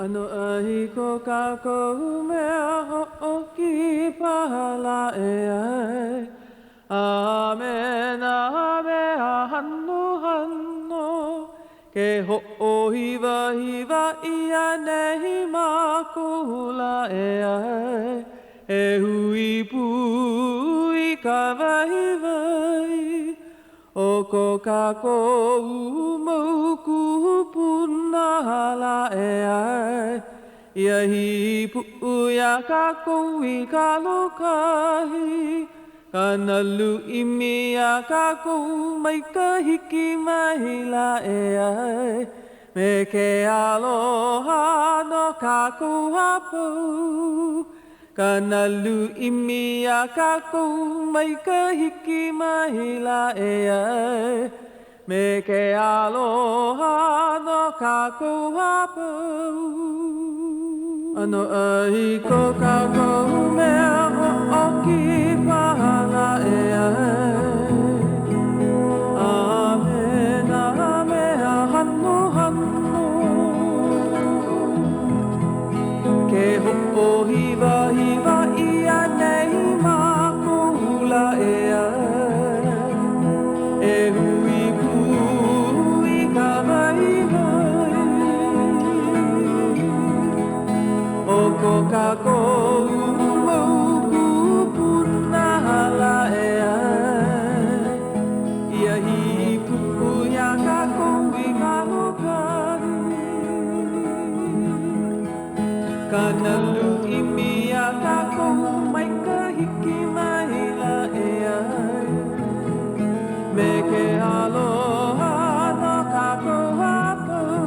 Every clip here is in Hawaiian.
ʻAnoʻai ko kākou mea hoʻokipa lā e ai, A me nā mea hanohano, Ke hoʻohiwahiwa ʻia nei mākou lā e ai, E hui pū i ka waiwai O ko kākou mau kūpuna lā e ai, Ia hīpuʻu iā kākou i ka lōkahi, Ka nalu ʻimi iā kākou mai ka hiki mai lā e ai, Me ke aloha no kākou a pau. Ka nalu ʻimi iā kākou mai ka hiki mai lā e ai, Me ke aloha no kākou a pau. ʻAnoʻai ko kākou mea hoʻokipa lā e ai, A me nā mea hanohano. Ke hoʻohiwahiwa ʻia nei mākou lā e ai, E hui pū i ka waiwai O ko kākou mau kūpuna lā e ai, Ia hīpuʻu iā kākou i ka lōkahi. Ka nalu ʻimi iā kākou mai ka hiki mai lā e ai, Me ke aloha no kākou a pau.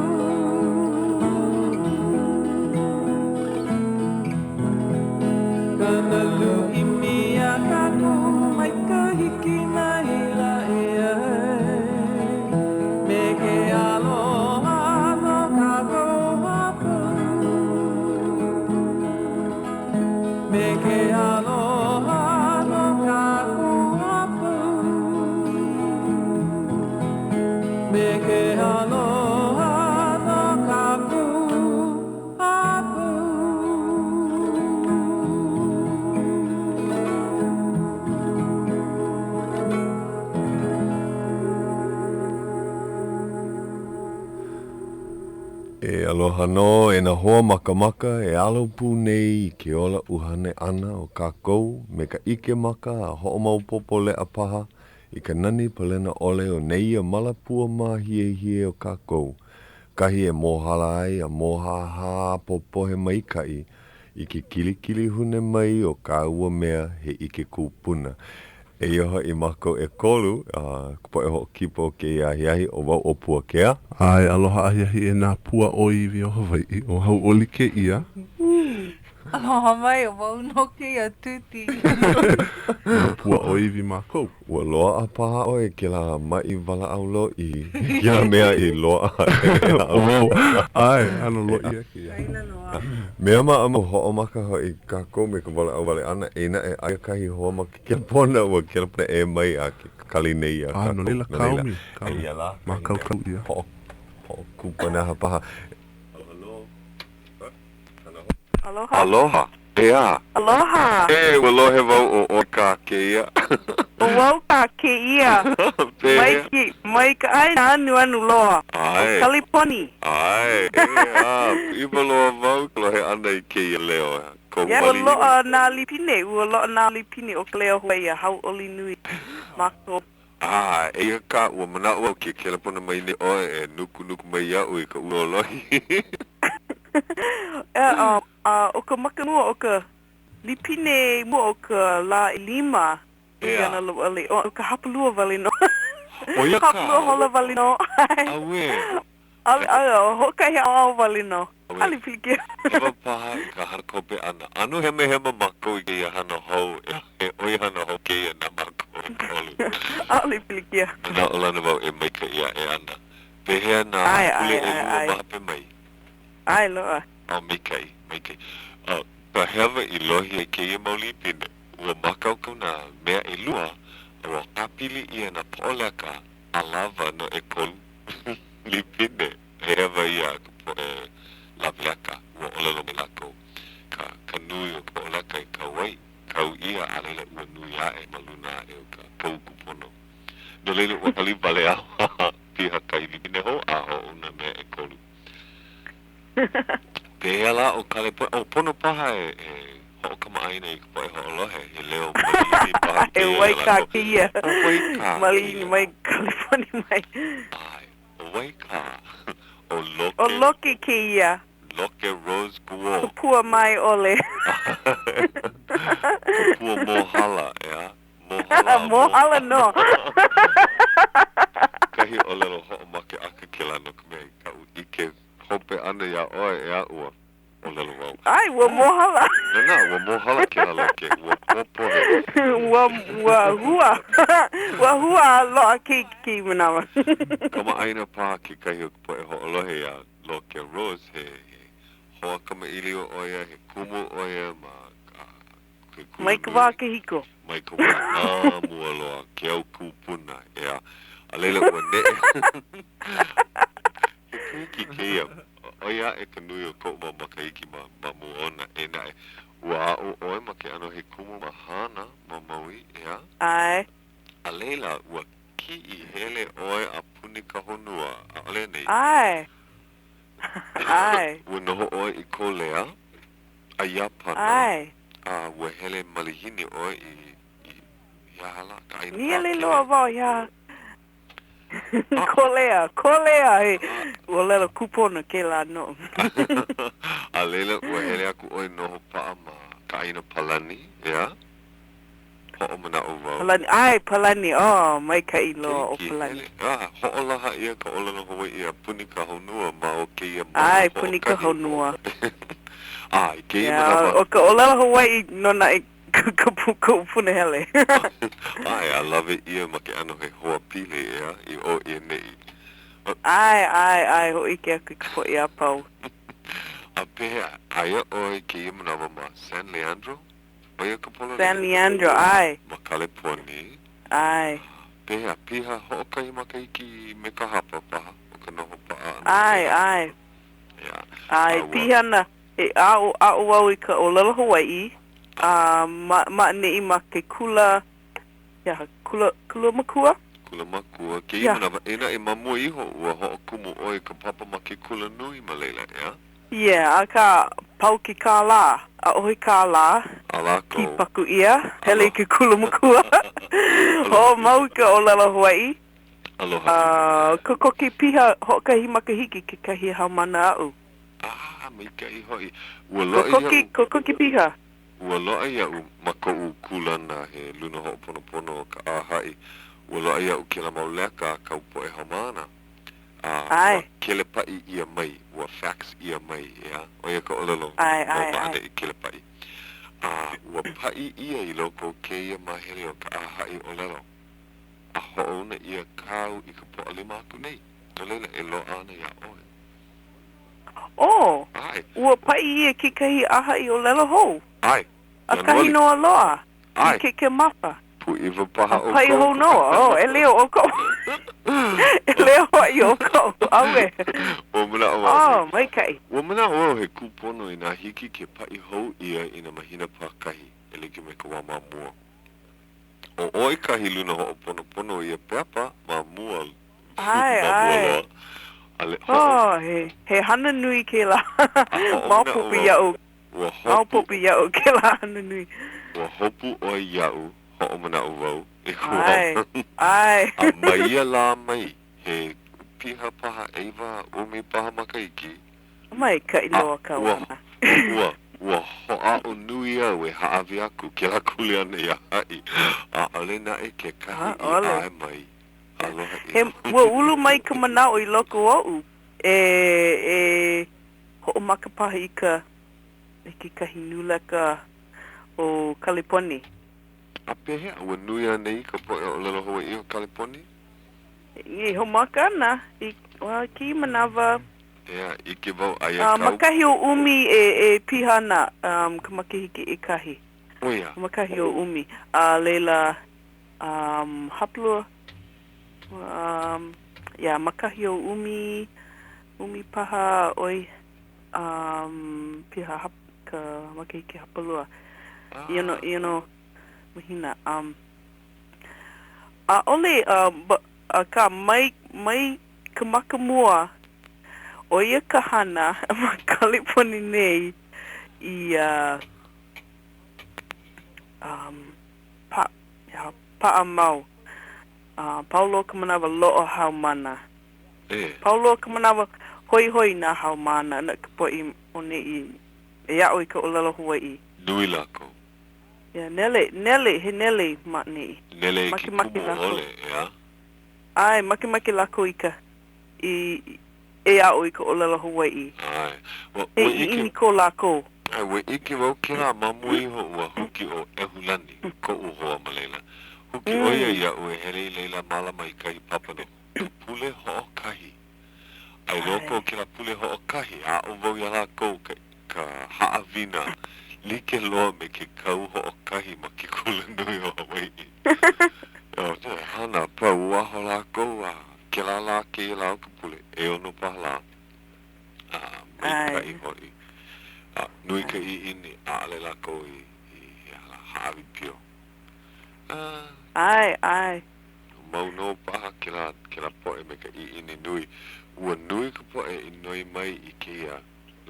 Ka nalu ʻimi iā kākou mai ka hiki mai lā e ai, Me ke aloha no kākou a pau. Me ke aloha no kākou a pau. Me ke aloha no kākou a pau. E aloha nō e nā hoa makamaka e alo pū nei i ke ola ʻuhane ʻana o kākou me ka ʻike maka a hoʻomaopopo leʻa paha i ka nani palena ʻole o nēia malapua māhiehie o kākou, kahi e mōhala ai a mōhāhā popohe maikaʻi i ke kilikilihune mai o kā ua mea he ʻike kūpuna. Eia hoʻi mākou ʻekolu, ka poʻe hoʻokipa o kēia ahiahi, ʻo wau ʻo Puakea. ʻAe, aloha ahiahi e nā pua ʻōiwi o Hawaiʻi, ʻo Hauʻoli kēia. Aloha mai, ʻo wau nō kēia Tuti. Nā pua ʻōiwi mākou. Ua loaʻa paha ʻoe i kēlā maʻi walaʻau loʻi, kēlā mea i loaʻa Oh, ʻae, ʻano loʻi ia kēia. Mea maʻamau, hoʻomaka hoʻi kākou me ka walaʻau wale ʻana, eia naʻe, aia kahi hoa ma ke kelepona, ua kelepona ʻē mai a ke kali nei iā kākou. No laila, kaomi, kaomi, mākaukau ʻia. Hoʻokupanaha paha. Aloha. Aloha. ʻEā. Aloha. E, ua lohe wau ʻo ʻoe kā kēia. ʻO wau kā kēia. Pehea? Mai ke, mai ka ʻāina anuanu loa ʻo ʻAe. Kaleponi. ʻAe, ʻeā, pūʻiwa loa wau i ka lohe ʻana i kēia leo, kohu Yeah, ua malihini. loaʻa nā lipine, ua loaʻa nā lipine o ka leo Hawaiʻi a hauʻoli nui mākou. A, eia kā, ua manaʻo au ke kelepona mai nei ʻoe e nukunuku mai iaʻu i ka ʻūlōlohi. A, a ʻo ka make mua o ka lipine mua o ka lā ʻelima, ʻEā. ʻO ʻo ka hapalua wale nō. ʻO ia kā. Hapalua hola wale nō. Auē. ʻAʻole, ʻaʻole, hoʻokahi ʻaoʻao wale nō. ʻAʻole pilikia. ʻEwa paha i ka hana kope ʻana. ʻAno hemahema mākou i kēia hana hou, he ʻoihana hou kēia na mākou ʻekolu. ʻAʻole pilikia. Manaʻolana wau e maikaʻi aʻe ana. Pehea nā ʻAe, pule ʻae, ʻae, ʻelua ʻae. ma hope mai? ʻAe loa. Oh, maikaʻi, maikaʻi. Oh, ka hewa i lohe ai kēia mau lipine, ua mākaukau nā mea ʻelua, a ua kāpili ʻia nā poʻoleka a lawa no ʻekolu lipine. He hewa ia a ka poʻe lawe leka. ma luna aʻe o ka kauku pono. No laila, ua hali wale au a piha kahi lipine hou a hoʻouna mea ʻekolu. Pehea lā ʻo Kaleponi? ʻO pono paha e hoʻokamaʻāina i ka poʻe hoʻolohe, he leo malihini paha He kēia iā wai kā lākou. kēia ʻO wai kā malihini kēia? mai Kaleponi mai. ʻAe, ʻo wai kā? ʻO ʻO Loke, Loke kēia. Loke Rose Guo. Ka pua mae ʻole. Ka pua mōhala, ʻeā? Mōhala a mō. Mōhala nō. Kahi ʻōlelo hoʻomakeʻaka kēlā no ka mea i kaʻu ʻike hope ʻana iā ʻoe, ʻeā, ua ʻōlelo wau. ʻAe, ua mōhala. Nānā, ua mōhala kēlā Loke, ua pōpohe. Ua, ua hua. Ua hua a loaʻa ke kēia manawa. Kamaʻāina paha kekahi o ka poʻe hoʻolohe iā Loke Rose, he, he hoa kamaʻilio ʻo ia, he kumu ʻo ia ma ka, ke Mai ka wā kulanui. kahiko. Mai ka wā ma mua loa, ke au kūpuna, ʻeā. A laila ua neʻe. He keiki kēia, ʻoi aʻe ka nui o koʻu mau makahiki ma, ma mua ona, eia naʻe, ua aʻo ʻoe ma ke ʻano he kumu ma Hāna, ma Maui, ʻeā? ʻAe. A laila, ua kiʻi hele ʻoe a puni ka honua, ʻaʻole anei? ʻAe. ʻAe. Ua noho ʻoe i Kōlea, a Iāpana, ʻAe. a ua hele malihini ʻoe i, i, i aha lā, ka ʻāina Nīele Pākele. loa wau iā Kōlea, Kōlea, he ʻōlelo kūpono kēlā noʻu. A laila, ua hele aku ʻoe noho paʻa ma ka ʻāina Palani, ʻeā? Hoʻomanaʻo wau. Palani, ʻae, Palani, oh, maikaʻi loa ʻo Keiki, Palani. hele, a, hoʻolaha ʻia ka ʻōlelo Hawaiʻi a puni ka honua ma o kēia moho ʻAe, puni ka hoʻokahi. honua. A, i kēia Yeah, manawa. ʻo ka ʻōlelo Hawaiʻi nō naʻe koʻu punahele. ʻAe, a lawe ʻia ma ke ʻano he hoa pili, ʻeā, i ʻō i ʻaneʻi. ʻAe, ʻae, ʻae, hōʻike aku i ka poʻe a pau. A pehea, aia ʻoe i kēia manawa ma San Leandro? ʻO ia ka pololei? San Leandro, ʻae. Ma Kaleponi. ʻAe. Pehea, piha hoʻokahi makahiki me ka hapa paha o ka noho paʻa ʻana? ʻAe, ʻae. ʻEā. ʻAe, piha ana, e aʻo, aʻo wau i ka ʻōlelo Hawaiʻi, a ma, ma ʻaneʻi ma ke kula, he aha, kula, kula makua? Kula makua. Kēia manawa, eia naʻe ma mua iho, ua hoʻokumu ʻoe i ka papa ma ke kula nui ma laila, ʻeā? Yeah, akā, pau ke kālā, ʻaʻohe kālā, A lākou. kīpaku ʻia, hele i ke kula makua, hoʻomau i ka ʻōlelo Hawaiʻi. Aloha. A kokoke piha hoʻokahi makahiki kekahi haumāna aʻu. Ah, maikaʻi hoʻi. Ua loaʻa Kokoke, iaʻu. kokoke piha. Ua loaʻa iaʻu ma koʻu kūlana he luna hoʻoponopono o ka ʻāhaʻi. Ua loaʻa iaʻu kēlā mau leka a kāu poʻe haumāna. A ua ʻAe. kelepaʻi ʻia mai, ua fax ʻia mai, ʻeā? ʻO ia ka ʻōlelo ʻAe, no ʻae, ma ʻae. ʻaneʻi kelepaʻi. A ua paʻi ʻia i loko o kēia māhele o ka ʻāhaʻi ʻōlelo. A hoʻouna ʻia kāu i ka Pōʻalima aku nei, no laila e loaʻa ana iā ʻoe. Oh, ʻAe. ua paʻi ʻia kekahi ʻāhaʻi ʻōlelo hou. ʻAe. ʻAkahi Ianuali. nō a loaʻa. I ʻAe. Kēkēmapa. Pūʻiwa paha A paʻi ʻoukou. hou nō. Oh, e leo ʻoukou. E leo hoʻi ʻoukou. ʻAuwe. Ua manaʻo wau he. Oh, maikaʻi. Ua manaʻo wau he kūpono inā hiki ke paʻi hou ʻia i nā mahina pākahi e like me ka wā ma mua. ʻO ʻoe kahi luna hoʻoponopono i ia pepa ma mua, ʻAe, ma mua ʻae. loa. A le, hoʻo. Oh, he, he hana nui kēlā. A hoʻomanaʻo Maopopo wau, iaʻu. ua hopu. Maopopo iaʻu kēlā hana nui. Ua hopu ʻoe iaʻu, hoʻomanaʻo wau, i ka wā. ʻAe, ʻae. A mai ia lā mai, he piha paha ʻeiwa ʻumi paha makahiki. Maikaʻi A loa kāu ua, hana. ua, ua hoʻāʻo nui au e hāʻawi aku kēlā kuleana iā haʻi. ʻAʻole naʻe kekahi i ʻAʻole. ʻae mai. Aloha He, ʻino. ua ulu mai ka manaʻo i loko oʻu e, e hoʻomaka paha i ka, i kekahi nūleka o Kaleponi. A pehea, ua nui anei ka poʻe ʻōlelo Hawaiʻi o Kaleponi? E hoʻomaka ana i, well, i kēia manawa. ʻEā, ʻike wau aia Ma kāu. kahi o ʻumi e, e piha ana um, ka makahiki ʻekahi. ʻO ia. Ma kahi o ʻumi. A laila, um, hapalua, um, yeah, ma kahi o ʻumi, ʻumi paha ʻoi, um, piha hap, ka makahiki hapalua. You know, you know, mahina. Um. ʻAʻole, akā, mai, mai ka makamua, ʻo ia ka hana ma Kaleponi nei i um, pa, paʻa mau. Uh, pau loa ka manawa loaʻa haumāna. E. Pau loa ka manawa hoihoi nā haumāna na ka poʻe o neʻi e aʻo i ka ʻōlelo Hawaiʻi. Nui lākou. Yeah, nele, nele, he nele ma ʻaneʻi. Nele i ke Makemake kumu lākou. ʻole, ʻeā? ʻAe, makemake lākou i ka, i, e aʻo i ka ʻōlelo Hawaiʻi. ʻAe. Ua, He ua ʻike. ʻiʻini ko lākou. ʻAe, ua ʻike wau kēlā ma mua iho ua huki ʻo ʻEhulani, koʻu hoa ma laila. Huki ʻo ia iaʻu e hele i laila mālama i kahi papa no ka pule hoʻokahi. A i loko o kēlā pule hoʻokahi, aʻo wau iā lākou ka, ka haʻawina like loa me ke kau hoʻokahi ma ke Kulanui o Hawaiʻi. ʻO nā hana a pau, ua aho lākou a kēlā lā kēia lā o ka pule, ʻeono paha lā, a maikaʻi hoʻi. A nui ka ʻiʻini, ʻaʻole lākou i, i, he aha lā, hāʻawi pio. A. ʻAe, ʻae. Mau nō paha kēlā, kēlā poʻe me ka ʻiʻini nui. Ua nui ka poʻe i noi mai i kēia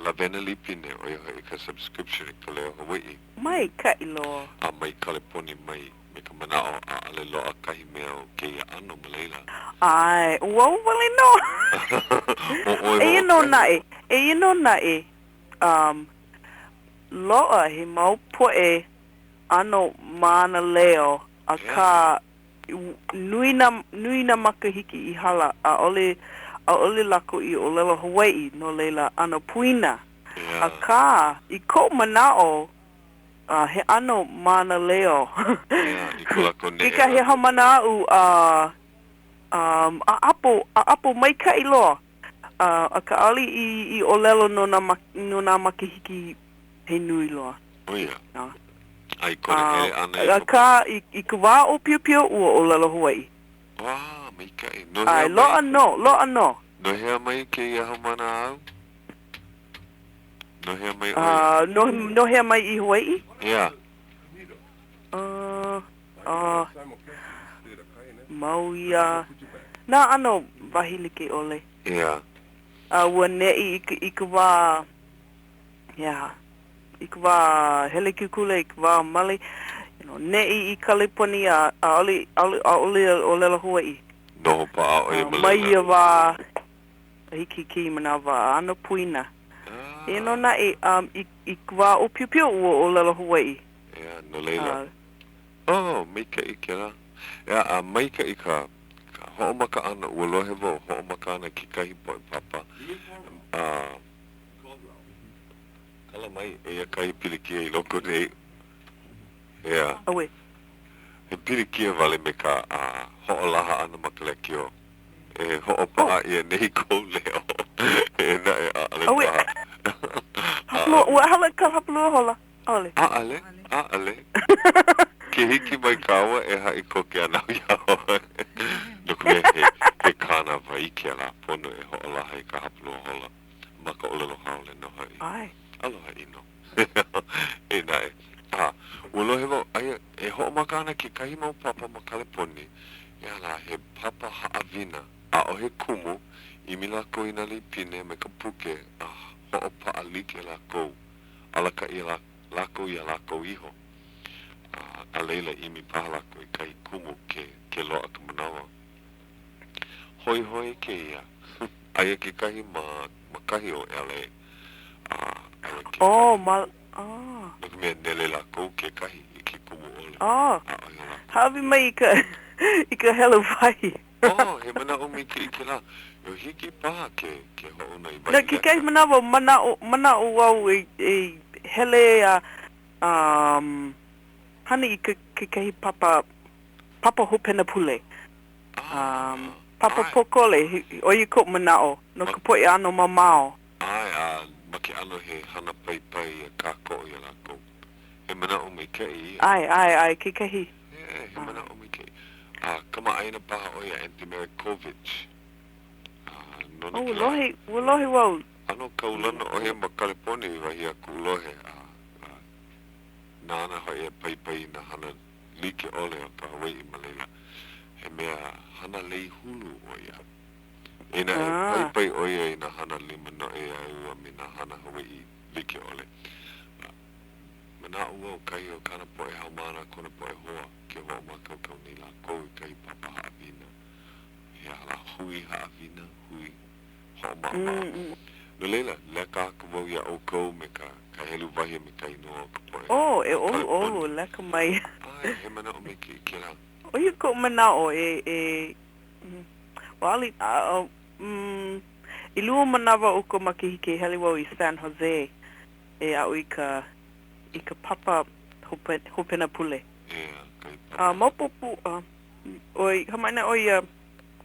lawena lipine, ʻo ia hoʻi ka subscription i ka Leo Hawaiʻi. Maikaʻi loa. A mai Kaleponi mai me ka manaʻo ʻaʻole loaʻa kahi mea o kēia ʻano ma laila. ʻAe, ʻo au wale nō. ʻO ʻoe Eia nō hoʻokahi. naʻe, eia nō naʻe, um, loaʻa he mau poʻe ʻano mānaleo, akā Nui nā, nui nā makahiki i hala, ʻaʻole, ʻaʻole lākou i ʻōlelo Hawaiʻi, no laila, ʻano poina. Akā, i koʻu manaʻo, he ʻano mānaleo. Kekahi haumāna aʻu, a, ʻaʻapo, ʻaʻapo maikaʻi loa. Akā, ʻaʻole i, i ʻōlelo no nā, no nā makahiki he nui loa. ʻO ia. A i kona hele ʻana i ka. Akā, i, i ka wā ʻōpiopio, ua ʻōlelo Hawaiʻi. Wā, maikaʻi. No hea ʻAe, mai? loaʻa nō, loaʻa nō. No hea mai kēia haumāna āu? No hea mai ʻo ia? No, no hea mai i Hawaiʻi? Yeah. Uh, uh, Maui a nā ʻano wahi like ʻole. Yeah. A ua neʻi i ka, i ka wā, yeah, i ka wā hele ke kula, i ka wā male, you know, neʻi i Kaleponi a ʻaʻole, ʻaʻole, ʻaʻole ʻōlelo Hawaiʻi. Noho paʻa ʻo ia ma laila. Mai ia wā a hiki i kēia manawa, a ʻano poina. Eia nō naʻe, um, i, i ka wā ʻōpiopio ua ʻōlelo Hawaiʻi. Yeah, no laila. Oh, maikaʻi kēlā. Yeah, a maikaʻi ka, ka hoʻomaka ʻana, ua lohe wau, hoʻomaka ana kekahi poʻe papa. A, kala mai, eia kahi pilikia i loko nei. Yeah. ʻAuē. He pilikia wale me ka a, hoʻolaha ʻana ma ka lekiō. E hoʻopaʻa ʻia nei kou leo. E naʻe, ʻaʻole ʻAuē. paha. Hapalua, ua hala ka hapalua hola. ʻAʻole. ʻAʻole, ʻaʻole. Ke hiki mai kāua e haʻi koke ana au iā ʻoe. No ka mea, he, he kānāwai kēlā pono e hoʻolaha i ka hapalua hola ma ka ʻōlelo haole nō hoʻi. ʻAe. Aloha ʻino. E naʻe. A, ua lohe wau, aia e hoʻomaka ana kekahi mau papa ma Kaleponi, he aha lā, he papa haʻawina, ʻaʻohe kumu, ʻimi lākou i nā lipine me ka puke a hoʻopaʻa like lākou. Alakaʻi lākou iā lākou iho, a a laila ʻimi paha lākou i kahi kumu ke ke loaʻa ka manawa. Hoihoi kēia. Aia kekahi ma ma kahi o LA. A aia kekahi. Oh, ma, ah. No ka mea, nele lākou kekahi i ke kumu ʻole. Oh. ʻAʻohe lākou. Hāʻawi mai i ka i ka helu wahi. Oh, he manaʻo maikaʻi kēlā. Ua hiki paha ke, ke hoʻouna i wahi No kekahi manawa, manaʻo, manaʻo wau e, e hele a um, hana i ke, kekahi papa, papa hopena pule. Um, papa ʻae. pōkole, ʻo ia koʻu manaʻo, no ka poʻe ʻano mamao. ʻAe, a ma ke ʻano he hana paipai a kākoʻo iā lākou. He manaʻo maikaʻi ia. ʻAe, ʻae, ʻae, kekahi. He, he manaʻo maikaʻi. A kamaʻāina paha ʻo ia Anthony Marinkovich. A nona Oh, ua kēlā. lohe, ua lohe wau. ʻAno kaulana ʻo ia ma Kaleponi, wahi a kuʻu lohe, a, a nāna hoʻi e paipai i nā hana like ʻole o ka Hawaiʻi ma laila. He mea hana lei hulu ʻo ia. Eia naʻe, paipai ʻo ia i nā hana lima noʻeau a me nā hana Hawaiʻi like ʻole. Manaʻo wau kahi o kāna poʻe haumāna a kona poʻe hoa ke hoʻomākaukau nei lākou i kahi papa haʻawina, he aha lā, hui haʻawina, hui hoʻomaʻamaʻa. No laila, leka aku wau iā ʻoukou me ka ka helu wahi a me ka inoa o ka poʻe Oh, e ʻoluʻolu, leka mai. ʻAe, he manaʻo maikaʻi kēlā. ʻO ia koʻu manaʻo e, e, ua ʻaʻole, a, mm, ʻelua manawa o ka makahiki e hele wau i San Jose e aʻo i ka, i ka papa hope, hopena pule. ʻEā, kahi papa. A maopopo, a, ʻoe, kamaʻāina ʻoe iā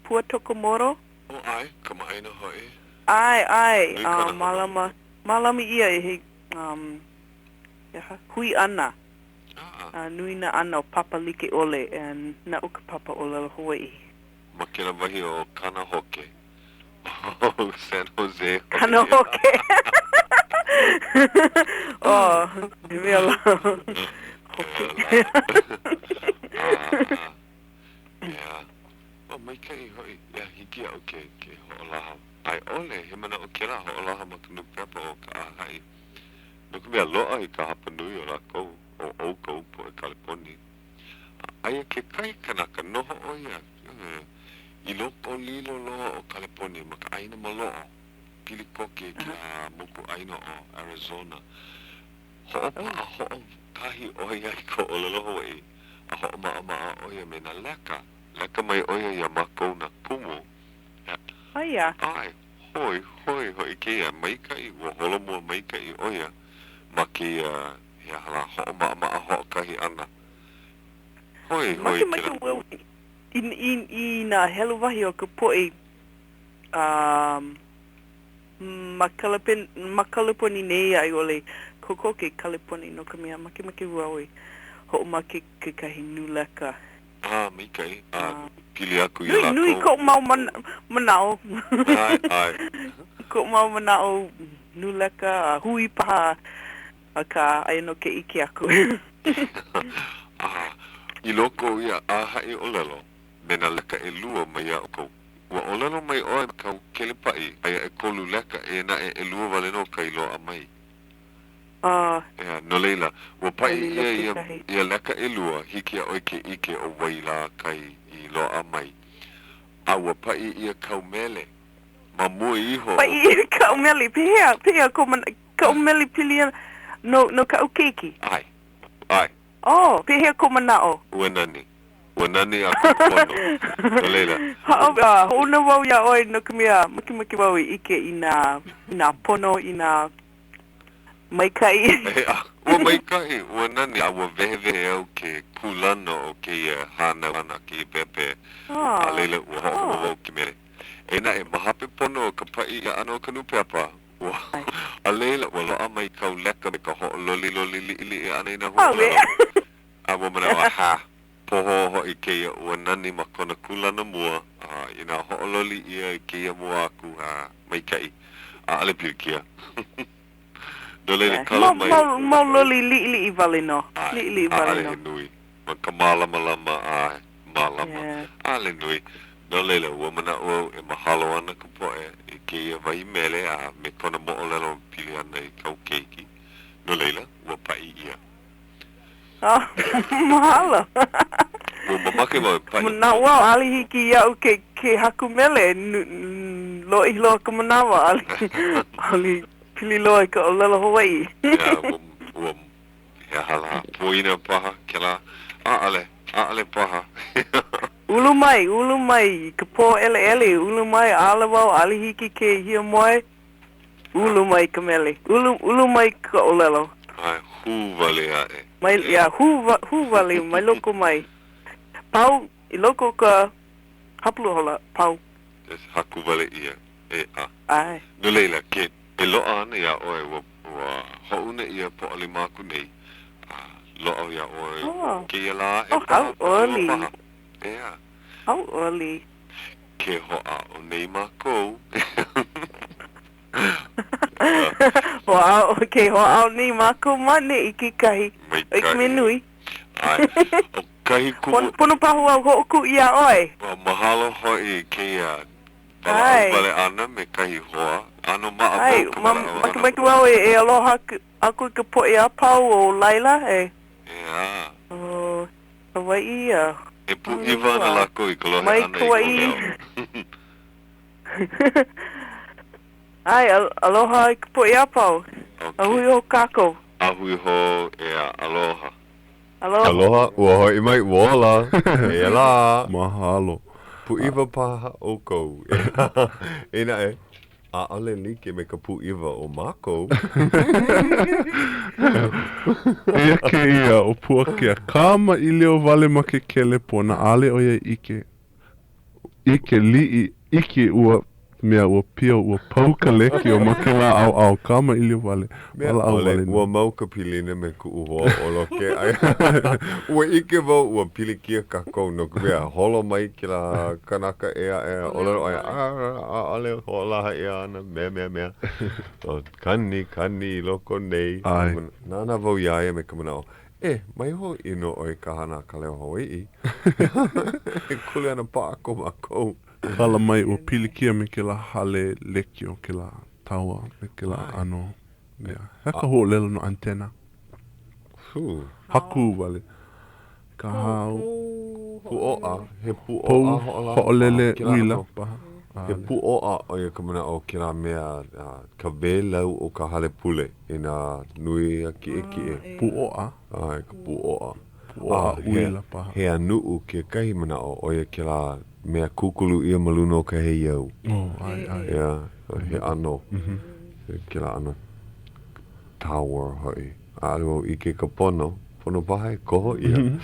Pua Tokumoro? Oh, ʻae, kamaʻāina hoʻi. ʻAe, ʻae, a mālama, mālama ʻia e he, um, he aha, hui ʻana. A nui nā ʻano papa like ʻole, and naʻu ka papa ʻōlelo Hawaiʻi. Ma kēlā wahi o Kanahoke, o San Jose hoʻi. Kanahoke. Oh, he mea lā. Hoke. ʻEā, ua maikaʻi hoʻi, ʻeā, hiki iaʻu ke, ke hoʻolaha. A i ʻole, he manaʻo kēlā hoʻolaha ma ka nūpepa o ka ʻĀhaʻi. No ka mea, loaʻa i ka hapanui o lākou, o ʻoukou, poʻe Kaleponi. A aia kekahi kanaka, noho ʻo ia i loko lilo loa o Kaleponi ma ka ʻāina maloʻo, pili koke i kēlā mokuʻāina ʻo Arizona. Hoʻopaʻa hoʻokahi ʻo ia i ka ʻōlelo Hawaiʻi a hoʻomaʻamaʻa ʻo ia me nā leka. Leka mai ʻo ia iā mākou nā kumu. Aia. ʻAe, hoi, hoi hoʻi kēia maikaʻi, ua holomua maikaʻi ʻo ia ma kēia, he aha lā, hoʻomaʻamaʻa hoʻokahi ʻana. Hoi, hoi Makemake kēlā. wau i, i, i nā helu wahi o ka poʻe um, ma Kalepen, ma Kaleponi nei a i ʻole kokoke i Kaleponi no ka mea, makemake wau e hoʻomaka kekahi nūleka. A, maikaʻi, a pili aku iā Nui, nui lākou. koʻu mau mana, manaʻo. ʻAe, ʻae. Koʻu mau manaʻo nūleka a hui paha, akā, aia nō ke ʻike aku. A, i loko o ia ʻāhaʻi ʻōlelo, me nā leka ʻelua mai iā ʻoukou, ua ʻōlelo mai ʻoe ma kāu kelepaʻi, aia ʻekolu leka, eia naʻe ʻelua wale nō ka i loaʻa mai. A. ʻEā, no laila, ua paʻi Lilo ʻia ia, kekahi. ia leka ʻelua, hiki iā ʻoe ke ʻike ʻo wai lā kai i loaʻa mai. A ua paʻi ʻia kāu mele ma mua iho o. Paʻi ʻia kaʻu mele, pehea, pehea kou mana, kaʻu mele pili ana no, no kaʻu keiki? ʻAe, ʻae. Oh, pehea kou manaʻo? Ua nani. Ua nani a kūpono. No laila. Haʻo, a, hoʻouna wau iā ʻoe no ka mea, makemake wau e ʻike i nā, i nā pono, i nā maikaʻi. ʻEā, ua maikaʻi, ua nani, a ua wehewehe au ke kūlana o kēia hānau ʻana, kēia pēpē, a laila ua hoʻoholo wau ke mele. Eia naʻe, ma hope pono o ka paʻi ʻia ʻana o ka nūpepa, ua, a laila, ua loaʻa mai kāu leka me ka hoʻololiloli liʻiliʻi ʻana i nā huaʻōlelo. A ua manaʻo, ha, pohō hoʻi kēia ua nani ma kona kūlana mua, a inā hoʻololi ʻia i kēia mua aku, ha, maikaʻi. ʻAʻole pilikia. No laila, kala mai. Mau, mau loli liʻiliʻi wale nō. Liʻiliʻi wale ʻAʻole nō. he nui. Ma ka mālamalama, ʻae, mālama. ʻAʻole nui. No laila, ua manaʻo au e mahalo ana ka poʻe i kēia wahi mele a me kona moʻolelo e pili ana i kāu keiki. No laila, ua paʻi ʻia. Oh, mahalo. Ua mamake wau e paʻi. Manaʻo wau, ʻaʻole hiki iaʻu ke, ke haku mele, lōʻihi loa ka manawa, ʻaʻole, ʻaʻole pili loa i ka ʻōlelo Hawaiʻi. ʻEā, ua, ua, he aha lā, poina paha kēlā? ʻAʻole, ʻaʻole paha. Ulu mai, ulu mai, i ka pōʻeleʻele, ulu mai, ʻaʻole wau, ʻaʻole hiki ke hiamoe. Ulu mai ka mele. Ulu, ulu mai ka ʻōlelo. ʻAe, hū wale aʻe. Mai, yeah, hū, hū wale mai loko mai. Pau, i loko o ka hapalua hola, pau. Just haku wale ʻia, ʻeā. ʻAe. No laila, ke, e loaʻa ana iā ʻoe, ua, ua hoʻouna ʻia Pōʻalima aku nei, a loaʻa iā ʻoe Oh. kēia lā aʻe Oh, paha, hauʻoli. paha. ʻEā. Hauʻoli. Ke hoʻāʻo nei mākou. Hoʻāʻo, ke hoʻāʻo nei mākou ma ʻaneʻi kekahi. Maikaʻi. ʻOi ka mea nui. ʻAe. ʻO Kahi kumu. Pono paha wau hoʻokuʻu iā ʻoe. Ua mahalo hoʻi i kēia walaʻau wale ʻana me kahi hoa. ʻAno maʻa wau ka walaʻau ʻana. Makemake wau e aloha aku i ka poʻe a pau o laila e. ʻEā. O Hawaiʻi a. E pūʻiwa ana lākou i ka lohe ʻana i kou leo. ʻAe, aloha i ka poʻe a pau. A hui hou kākou. A hui hou, ʻeā, aloha. Aloha. Aloha, ua hoʻi mai, ua ola. Eia lā. Mahalo. Pūʻiwa paha ʻoukou. Eia naʻe, ʻaʻole like me ka pūʻiwa o mākou. Eia kēia, ʻo Puakea, kamaʻilio wale ma ke kelepona, ʻaʻole ʻo ia ʻike. ʻike liʻi iki ua mea ua pio ua pau ka lekiō ma kēlā ʻaoʻao kamaʻilio wale Mea walaʻau ʻole, wale nō. ua mau ka pilina me kuʻu hoa ʻo Loke. Ua ʻike wau ua pilikia kākou no ka mea, holo mai kēlā kanaka ʻē aʻe a ʻōlelo ʻo ia, ʻaʻole hoʻolaha ʻia ana, mea, mea, mea. Kani, kani i loko nei. ʻAe. Nānā wau iā ia me ka manaʻo, E, mai hōʻino ʻoe i ka hana a ka Leo Hawaiʻi. He kuleana paʻa ko mākou. Kala mai ua pilikia me kēlā hale lekiō, kēlā tower, me kēlā ʻano mea. He aha ka huaʻōlelo no antenna? Haku wale. Ka hau. Pūʻōʻa, he pūʻōʻa Pou hoʻolaha hoʻolele paha kēlā uila ʻano. paha. He pūʻōʻa ʻo ia ka manaʻo o kēlā mea, ka wēlau o ka hale pule. I nā nui a kiʻekiʻe. Pūʻōʻa. ʻAe, ka pūʻōʻa. Pūʻōʻa uila paha. He ʻanuʻu kekahi manaʻo, ʻo ia kēlā mea kūkulu ʻia ma luna o ka heiau. Oh, ʻae, ʻae. Yeah, he ʻano, kēlā ʻano tower hoʻi. ʻAʻole wau ʻike i ka pono, pono paha e koho ʻia.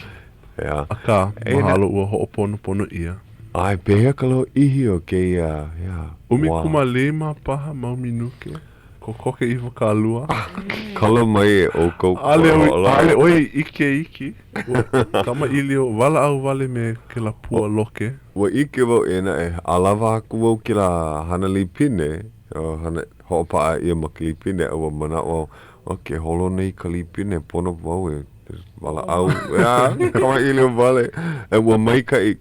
Yeah. Akā, mahalo ua hoʻoponopono ʻia. ʻAe, pehea ka lōʻihi o kēia, yeah, wā? 15 paha mau minuke. Kokoke 20. Kala mai e ʻoukou ka ʻAʻole poʻe hoʻolaha. ʻaʻole ʻo ia i ʻike iki. Ua kamaʻilio, walaʻau wale me kēlā pua loke. Ua ʻike wau eia naʻe, ʻalawa aku wau kēlā hana līpine, hana hoʻopaʻa ʻia ma ka līpine, a ua manaʻo au, o ke holo nei ka līpine, pono wau e walaʻau, ʻeā, kamaʻilio wale. A ua maikaʻi.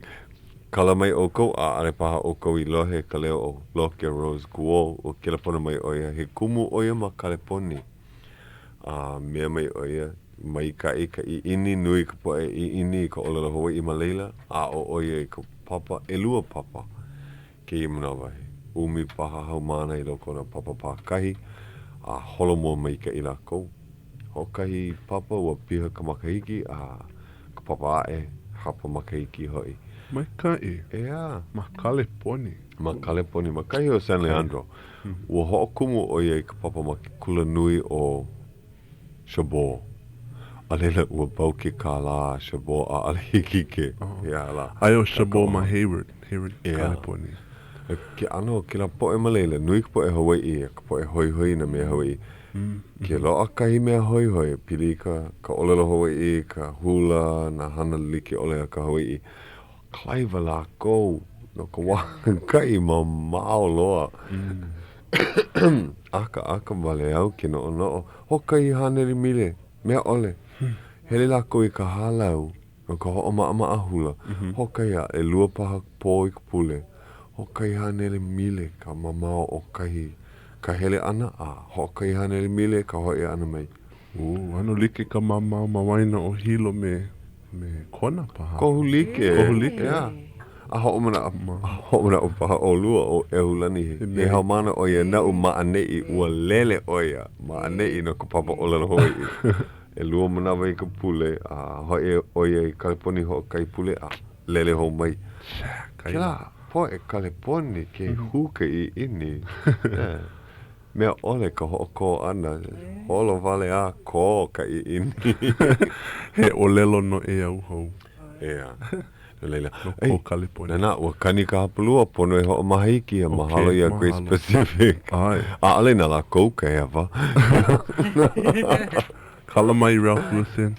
Kala mai ʻoukou, ʻaʻole paha ʻoukou i lohe ka leo o Loke Rose Kuo, ua kelepona mai ʻo ia, he kumu ʻo ia ma Kaleponi. A mea mai ʻo ia, maikaʻi ka ʻiʻini, nui ka poʻe ʻiʻini i ka ʻōlelo Hawaiʻi ma laila, a aʻo ʻo ia i ka papa, ʻelua papa kēia manawa, he ʻumi paha haumāna i loko o nā papa pākahi, a holomua maikaʻi lākou. Hoʻokahi papa ua piha ka makahiki, a ka papa aʻe, hapa makahiki hoʻi. Maikaʻi. ʻEā. Ma Kaleponi. Ma Kaleponi, ma kahi o San Leandro. Ua hoʻokumu ʻo ia i ka papa ma ke kulanui o Chabot. A laila, ua pau ke kālā a Chabot, ʻaʻole hiki ke, ia lā. Aia ʻo Chabot ma Hayward, Hayward, Kaleponi. Ke ʻano o kēlā poʻe ma laila, nui ka poʻe Hawaiʻi, a ka poʻe hoihoi i nā mea Hawaiʻi. Ke loaʻa kahi mea hoihoi, pili i ka ka ʻōlelo Hawaiʻi, ka hula, nā hana like ʻole a ka Hawaiʻi, kalaiwa lākou no ka wā kahi mamao loa. ʻAkaʻaka wale au ke noʻonoʻo, hoʻokahi haneli mile, mea ʻole. Hele lākou i ka hālau no ka hoʻomaʻamaʻa hula, hoʻokahi a ʻelua paha pō i ka pule, hoʻokahi haneli mile ka mamao o kahi ka hele ʻana a hoʻokahi haneli mile ka hoʻi ʻana mai. Ū, ʻano like ka mamao ma waena o Hilo me, me Kona paha. Kohu like. Kohu like. Yeah. A hoʻomanaʻo, hoʻomanaʻo paha ʻolua ʻo ʻEhulani he haumāna ʻo ia naʻu ma ʻaneʻi, ua lele ʻo ia ma ʻaneʻi no ka papa ʻōlelo Hawaiʻi. ʻElua manawa i ka pule, a hoʻi ʻo ia i Kaleponi hoʻokahi pule a lele hou mai. Kēlā poʻe Kaleponi ke hū ka ʻiʻini. Mea ʻole ka hoʻokō ʻana, holo wale a kō ka ʻiʻini. He ʻōlelo noʻeau hou. ʻEā. No laila, No ko Kaleponi. Nānā, ua kani ka hapalua, pono e hoʻomaha iki a mahalo iā Grace Pacific. ʻAe. ʻAʻole na lākou ka hewa. Kala mai Ralph Wilson.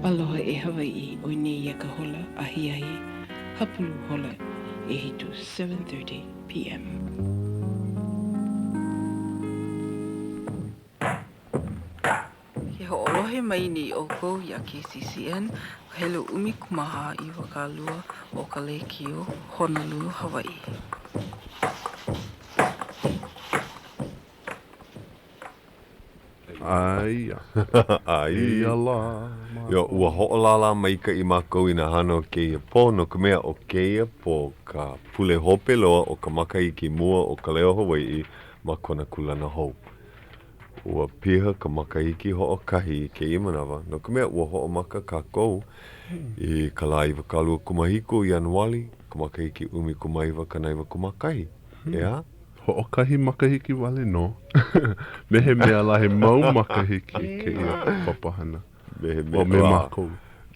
Aloha e Hawaiʻi, ʻoi nei ia ka hola ahiahi hapulu hola ʻehiku, 7:30 PM. Hoʻolohe mai nei ʻoukou iā KCCN, ka helu 14 20 o ka lēkiō Honolulu, Hawaiʻi. Aia. Aia lā. Yo, ua hoʻolālā maikaʻi mākou i nā hana o kēia pō, no ka mea, ʻo kēia pō ka pule hope loa o ka makahiki mua o Ka Leo Hawaiʻi ma kona kūlana hou. Ua piha ka makahiki hoʻokahi i kēia manawa, no ka mea, ua hoʻomaka kākou i ka lā 27 o Ianuali, ka makahiki 1991, ʻeā? Hoʻokahi makahiki wale nō. Me he mea lā he mau makahiki kēia papahana. Me he mea lā. Me mākou.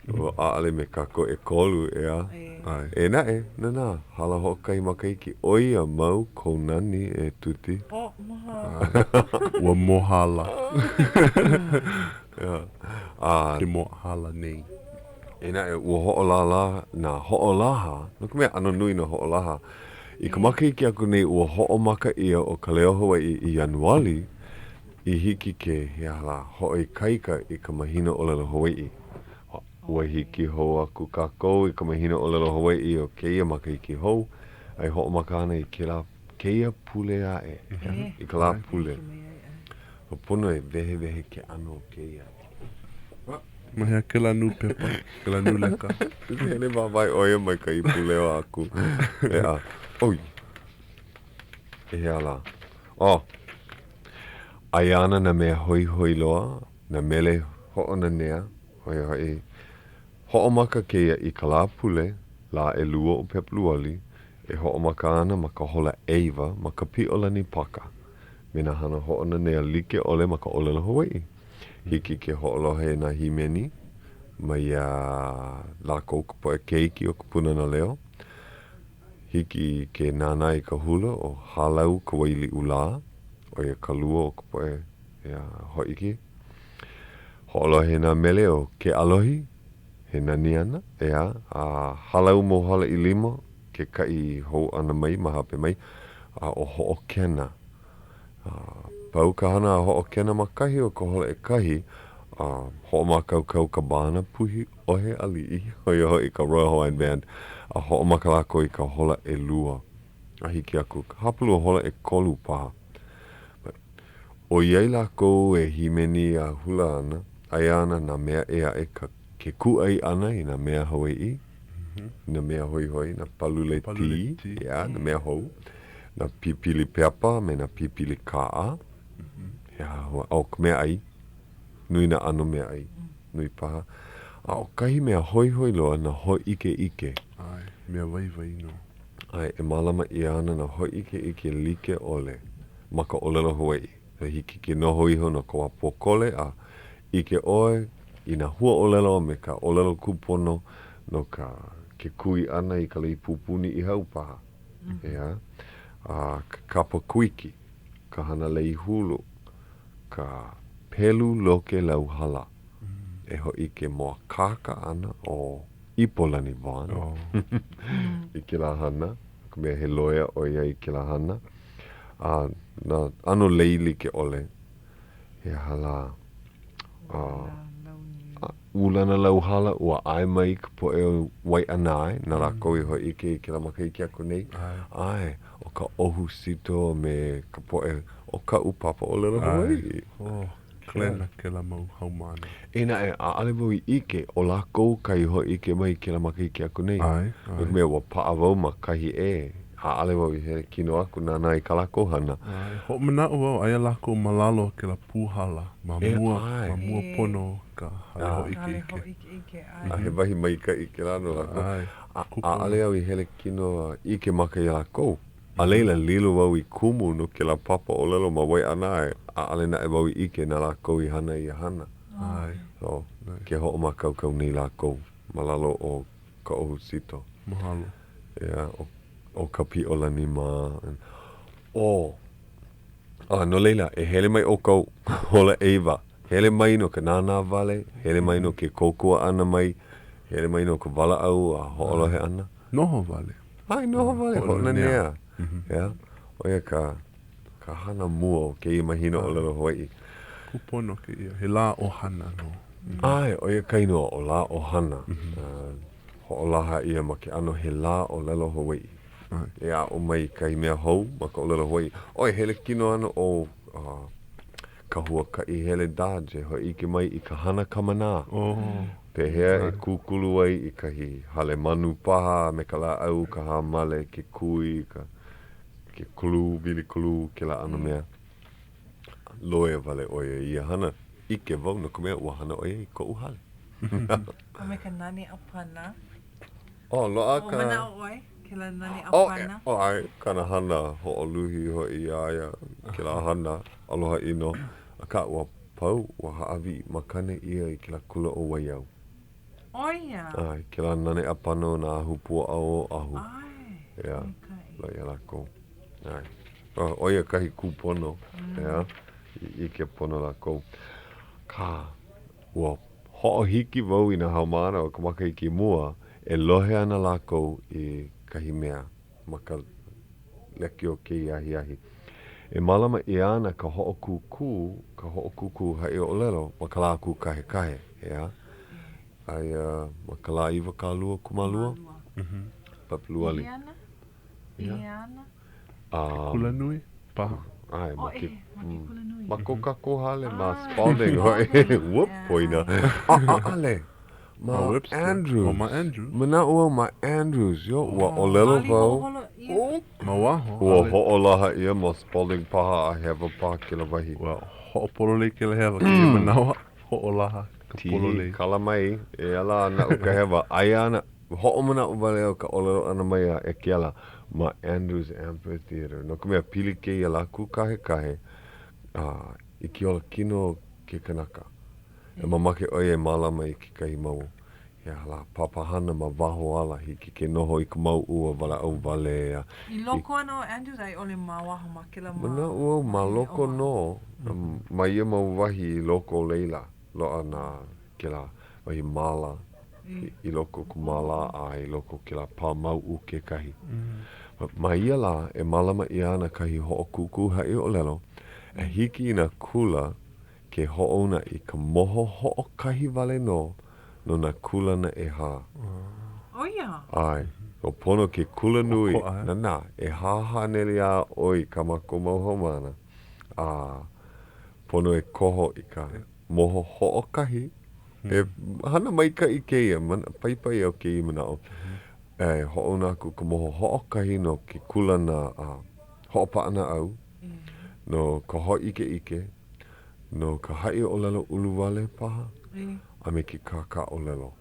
ʻAʻole me kākou ʻekolu, ʻeā? ʻAe. E naʻe, nanā, hala hoʻokahi makahiki, ʻoia mau kou nani e Tuti. Oh, mahalo. Ua mohala. ʻEā. A. Ke mohala nei. E naʻe, ua hoʻolālā nā hoʻolaha, no ka mea, ʻano nui nā hoʻolaha. I ka makahiki aku nei, ua hoʻomaka ʻia ʻo Ka Leo Hawaiʻi i Ianuali i hiki ke, he aha lā, hoʻoikaika i ka mahina ʻōlelo Hawaiʻi. Ua hiki hou aku kākou i ka mahina ʻōlelo Hawaiʻi o kēia makahiki hou, a e hoʻomaka ana i kēlā kēia pule aʻe, i ka Lāpule. Ua pono e wehewehe ke ʻano o kēia. Ma hea kēlā nūpepa, kēlā nūleka? Hele wāwae ʻo ia mai ka ipu leo aku. ʻEā. ʻOi. I hea lā? Oh. Aia ana nā mea hoihoi loa, nā mele hoʻonanea, ʻo ia hoʻi, hoʻomaka kēia i ka Lāpule, lā ʻelua o Pepeluali, e hoʻomaka ana ma ka hola ʻeiwa ma ka Piʻolani Pāka, me nā hana hoʻonanea like ʻole ma ka ʻōlelo Hawaiʻi. Hiki ke hoʻolohe i nā hīmeni maiā lākou ka poʻe keiki o ka Pūnana Leo. Hiki ke nānā i ka hula ʻo Hālau Ka Wai Liʻulā, ʻo ia ka lua o ka poʻe ea hōʻike. Hoʻolohe i nā mele o Ke ʻAlohi, he nani ana, ʻeā, a Hālau Mōhala ʻIlima ke kaʻi hou ʻana mai ma hope mai, a ʻo Hoʻokena. A pau ka hana a Hoʻokena ma kahi o ka hola ʻekahi, a hoʻomākaukau ka bāna puhi ʻohe aliʻi, ʻo ia hoʻi ka Royal Hawaiian Band, a hoʻomaka lākou i ka hola ʻelua a hiki aku ka hapalua hola ʻekolu paha. But, ʻoiai lākou e hīmeni a hula ana, aia ana nā mea ʻē aʻe ka ke kūʻai ʻana i nā mea Hawaiʻi, nā mea hoihoi, nā palule tī, yeah, nā mea hou. Nā pipili pepa me nā pipili kaʻa. He aha hou? ʻO ka meaʻai. Nui nā ʻano meaʻai. Nui paha. A ʻo kahi mea hoihoi loa nā hōʻikeʻike. ʻAe, mea waiwai nō. ʻAe, e mālama ʻia ana nā hōʻikeʻike like ʻole ma ka ʻōlelo Hawaiʻi. A hiki ke noho iho no ka wā pōkole a ʻike ʻoe i nā huaʻōlelo a me ka ʻōlelo kūpono no ka ke kui ʻana i ka lei pūpū Niʻihau paha. ʻEā. A ka kapa kuiki, ka hana lei hulu, ka pelu loke lauhala e hōʻike mōakāka ana ʻo Ipolani Vaughn i kēlā hana, no ka mea he loea ʻo ia i kēlā hana. A nā ʻano lei like ʻole, he aha lā? A ʻUlana Lauhala, ua ʻae mai ka poʻe o Waiʻanae, na lākou i hōʻike i kēlā makahiki aku nei. ʻAe, ʻo ka ʻOhu Sito a me ka poʻe o kaʻu papa ʻōlelo Hawaiʻi. Oh, Klena kēlā mau haumāna. E naʻe, ʻaʻole wau i ʻike, ʻo lākou kai hōʻike mai i kēlā makahiki aku nei. ʻAe, ʻae. No ka mea, ua paʻa wau ma kahi ʻē. ʻAʻole wau i hele kino aku nānā i kā lākou hana. ʻAe, hoʻomanaʻo wau, aia lākou ma lalo o kēlā pūhala ma mua, ma mua pono o ka hale hōʻikeʻike. A he wahi maikaʻi kēlā no lākou. ʻAe. A ʻaʻole au i hele kino a ʻike maka iā lākou. A laila, lilo wau i kumu no kēlā papa ʻōlelo ma Waiʻanae, ʻaʻole naʻe wau i ʻike na lākou i hana ia hana. ʻAe. So, ke hoʻomākaukau nei lākou ma lalo o ka ʻOhu Sito. Mahalo. ʻEā, ʻo, ʻo ka Piʻolani mā. ʻO, a no laila, e hele mai ʻoukou, hola ʻeiwa. Hele mai no ka nānā wale, hele mai no ke kōkua ʻana mai, hele mai no ka walaʻau a hoʻolohe ʻana. Noho wale. ʻAe, noho wale, hoʻonanea. ʻEā, ʻo ia ka, ka hana mua o kēia mahina ʻōlelo Hawaiʻi. Kūpono kēia, he lā ʻohana nō. ʻAe, ʻo ia ka inoa ʻo Lā ʻOhana. Hoʻolaha ʻia ma ke ʻano he lā ʻōlelo Hawaiʻi. E aʻo mai i kahi mea hou ma ka ʻōlelo Hawaiʻi. ʻOe, hele kino ana ʻo ka huakaʻi hele Dodge e hōʻike mai i ka hana kamanā. Pehea e kūkulu ai i kahi hale manu paha me ka lāʻau, ka hāmale, ke kui, ka ke glue, wili glue, kēlā ʻano mea. Loea wale ʻo ia i ia hana. ʻIke wau no ka mea ua hana ʻo ia i koʻu hale. A me ka nane ʻāpana. Oh, loaʻa ka. Manaʻo ʻoe, kēlā nane ʻāpana. Oh, ʻae, kāna hana hoʻoluhi hoʻi iā ia, kēlā hana aloha ʻino. Akā, ua pau, ua hāʻawi makana ʻia i kēlā kula ʻo Waiau. ʻO ia? ʻAe, kēlā nane ʻāpana o nā ahupuaʻa o Oʻahu. ʻAe, ʻEā, maikaʻi. loaʻa iā lākou. ʻAe. ʻO ia kahi kūpono, ʻeā, i ʻike pono lākou. Akā, ua hoʻohiki wau i nā haumāna o ka makahiki mua e lohe ana lākou i kahi mea ma ka lekiō kēia ahiahi. E mālama ʻia ana ka hoʻokūkū, ka hoʻokūkū haʻiʻōlelo ma ka lā kūkahekahe, ʻeā? Aia ma ka lā 20 kūmālua? Pepeluali. I hea ana? I hea ana? Ke kulanui paha. ʻAe, ma ke, ma ke kulanui. Ma ko kākou hale ma Spalding hoʻi. Whoop, poina. A, ʻaʻole. Ma Andrews. Oh, ma Andrews. Manaʻo au ma Andrews. Yo, ua ʻōlelo wau. Ma waho. Ua hoʻolaha ʻia ma Spalding paha a hewa paha kēlā wahi. Ua hoʻopololei kēlā hewa kēia manawa. Hoʻolaha ka pololei. Tihi, kala mai, e ala naʻu ka hewa. Aia ana, hoʻomanaʻo wale au ka ʻōlelo ʻana mai a e ke ala ma Andrews Amphitheater. No ka mea, pili kēia lā kūkahekahe a i ke ola kino o ke kanaka. E mamake ʻoe e mālama i kekahi mau he aha lā, papahana ma waho ala, hiki ke noho i ka mauʻu a walaʻau wale a I loko ana o Andrews a i ʻole ma waho ma kēlā ma Manaʻo au ma loko nō, ma ia mau wahi i loko o laila, loaʻa nā kēlā wahi māla i loko o ka māla a i loko o kēlā pā mauʻu kekahi. Ma ia lā e mālama ʻia ana kahi hoʻokūkū haʻiʻōlelo e hiki i nā kula ke hoʻouna i ka moho hoʻokahi wale nō no nā kūlana ʻehā. ʻO ia? ʻAe. Ua pono ke kulanui, nānā, ʻehā haneli a ʻoi kā mākou mau haumāna, a pono e koho i ka moho hoʻokahi. He hana maikaʻi kēia, paipai au kēia manaʻo. E hoʻouna aku ka moho hoʻokahi no ke kūlana hoʻopaʻanaʻau, no ka hōʻikeʻike, no ka haʻi ʻōlelo uluwale paha, a me ke kākāʻōlelo.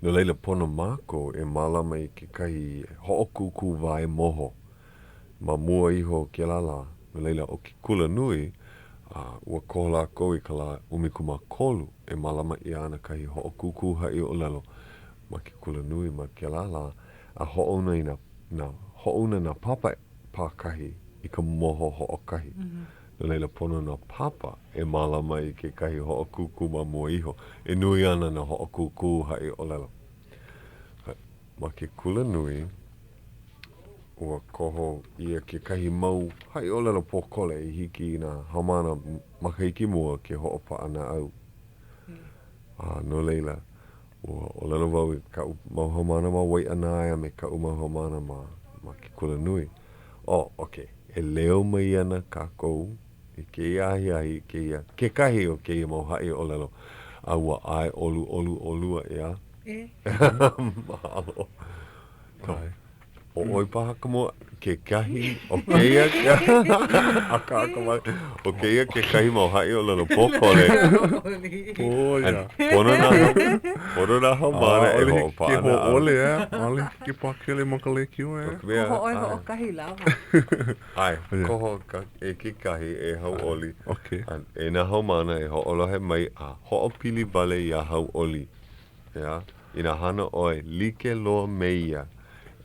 No laila, pono mākou e mālama i kekahi hoʻokūkū wae moho ma mua iho o kēlā lā. No laila, ʻo ke kulanui, a ua koho lākou i ka lā 13 e mālama ʻia ana kahi hoʻokūkū haʻi ʻōlelo ma ke kulanui ma kēlā lā, a hoʻouna i nā, nā, hoʻouna nā papa pākahi i ka moho hoʻokahi. No laila, pono nā papa e mālama i kekahi hoʻokūkū ma mua iho. E nui ana nā hoʻokūkū haʻi ʻōlelo. Ma ke kulanui, ua koho ʻia kekahi mau haʻi ʻōlelo pōkole i hiki i nā haumāna makahiki mua ke hoʻopaʻanaʻau. A no laila, Ua ʻōlelo wau i kaʻu mau haumāna ma Waiʻanae a me kaʻu mau haumāna ma ma ke kulanui, Oh, okay, e leo mai ana kākou i kēia ahiahi i kēia, kekahi o kēia mau haʻi ʻōlelo, a ua ʻae ʻoluʻolu ʻolua, ʻeā? E. Mahalo. ʻAe. ʻO ʻoe paha ka mua, kekahi o kēia, akāka mai, ʻo kēia kekahi mau haʻi ʻōlelo pōkole. ʻO ia. Pono nā, pono nā haumāna e ʻAʻole hiki ke hoʻopaʻa naʻau. hōʻole, ʻeā? ʻAʻole hiki ke pākele ma ka lēkiō, ʻeā? No ka mea, Koho ʻoe ʻae. hoʻokahi lawa. ʻAe, koho ka, e kekahi e hauʻoli. Okay. A e nā haumāna e hoʻolohe mai a hoʻopili wale iā Hauʻoli. ʻEā, inā hana ʻoe like loa me ia,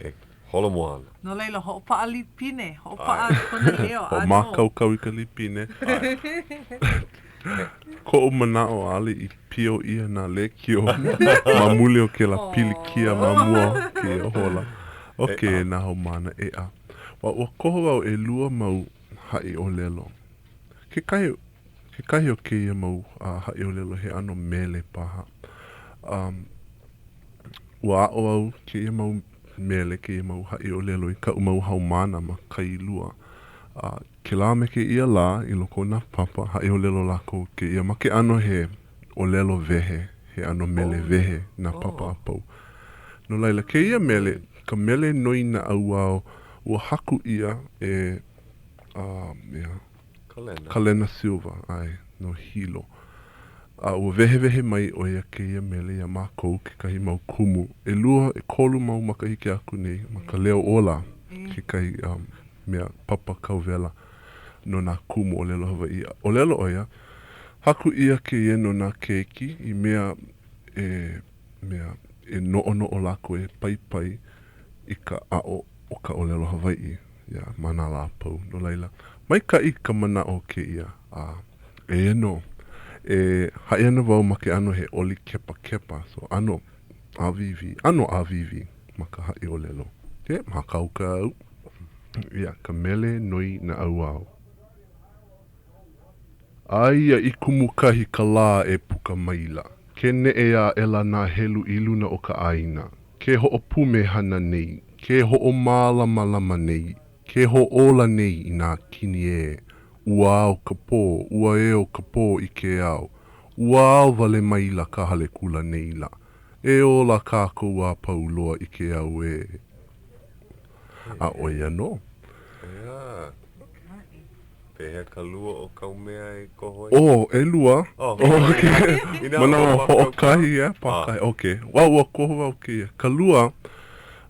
e holomua ana. No laila, hoʻopaʻa lipine, hoʻopaʻa kona leo, ʻano. Hoʻomākaukau i ka lipine. Koʻu manaʻo ʻaʻole i pio ʻia nā lēkiō ma muli o kēlā pilikia ma mua o kēia hola. Okay, e nā haumāna, ʻeā. Ua koho au ʻelua mau haʻiʻōlelo. Kekahi. Kekahi o kēia mau haʻiʻōlelo he ʻano mele paha. Um, ua aʻo au kēia mau mele, kēia mau haʻiʻōlelo i kaʻu mau haumāna ma Kailua. A kēlā me kēia lā i loko o nā papa, haʻiʻōlelo lākou kēia ma ke ʻano he ʻōlelo wehe, he ʻano mele wehe nā papa a pau. No laila, kēia mele, ka mele noi naʻauao, ua haku ʻia e, uh, mea, Kalena. Kalena Silva, ʻae, no Hilo. A ua wehewehe mai ʻo ia kēia mele iā mākou kekahi mau kumu, ʻelua, ʻekolu mau makahiki aku nei ma ka Leo Ola, kekahi um, mea papa kauwela no nā kumu ʻōlelo Hawaiʻi. ʻŌlelo ʻo ia, haku ʻia kēia no nā keiki i mea e mea e noʻonoʻo lākou e paipai i ka aʻo o ka ʻōlelo Hawaiʻi ia ma nā lā a pau. No laila, maikaʻi ka manaʻo o kēia, a eia nō, e haʻi ana wau ma ke ʻano he oli kepakepa, so ʻano ʻāwīwī, ʻano ʻāwīwī ma ka haʻi ʻōlelo. E mākaukau ʻia ka mele noi naʻauao. Aia i Kumukahi ka lā e puka maila, ke neʻe aʻela nā helu i luna o ka ʻāina, ke hoʻopumehana nei, ke hoʻomālamalama nei, ke hoʻōla nei i nā kini ē. Ua ao ka pō, ua eo ka pō i ke ao, ua ao wale maila ka hale kula nei lā. E ola kākou a pau loa i ke au ē. A ʻo ia nō. ʻEā. Pehea ka lua o kāu mea e koho ai? Oh, ʻelua. Oh, okay. Manawa hoʻokahi, yeah, pākahi. Okay. Well, ua koho wau kēia. Ka lua,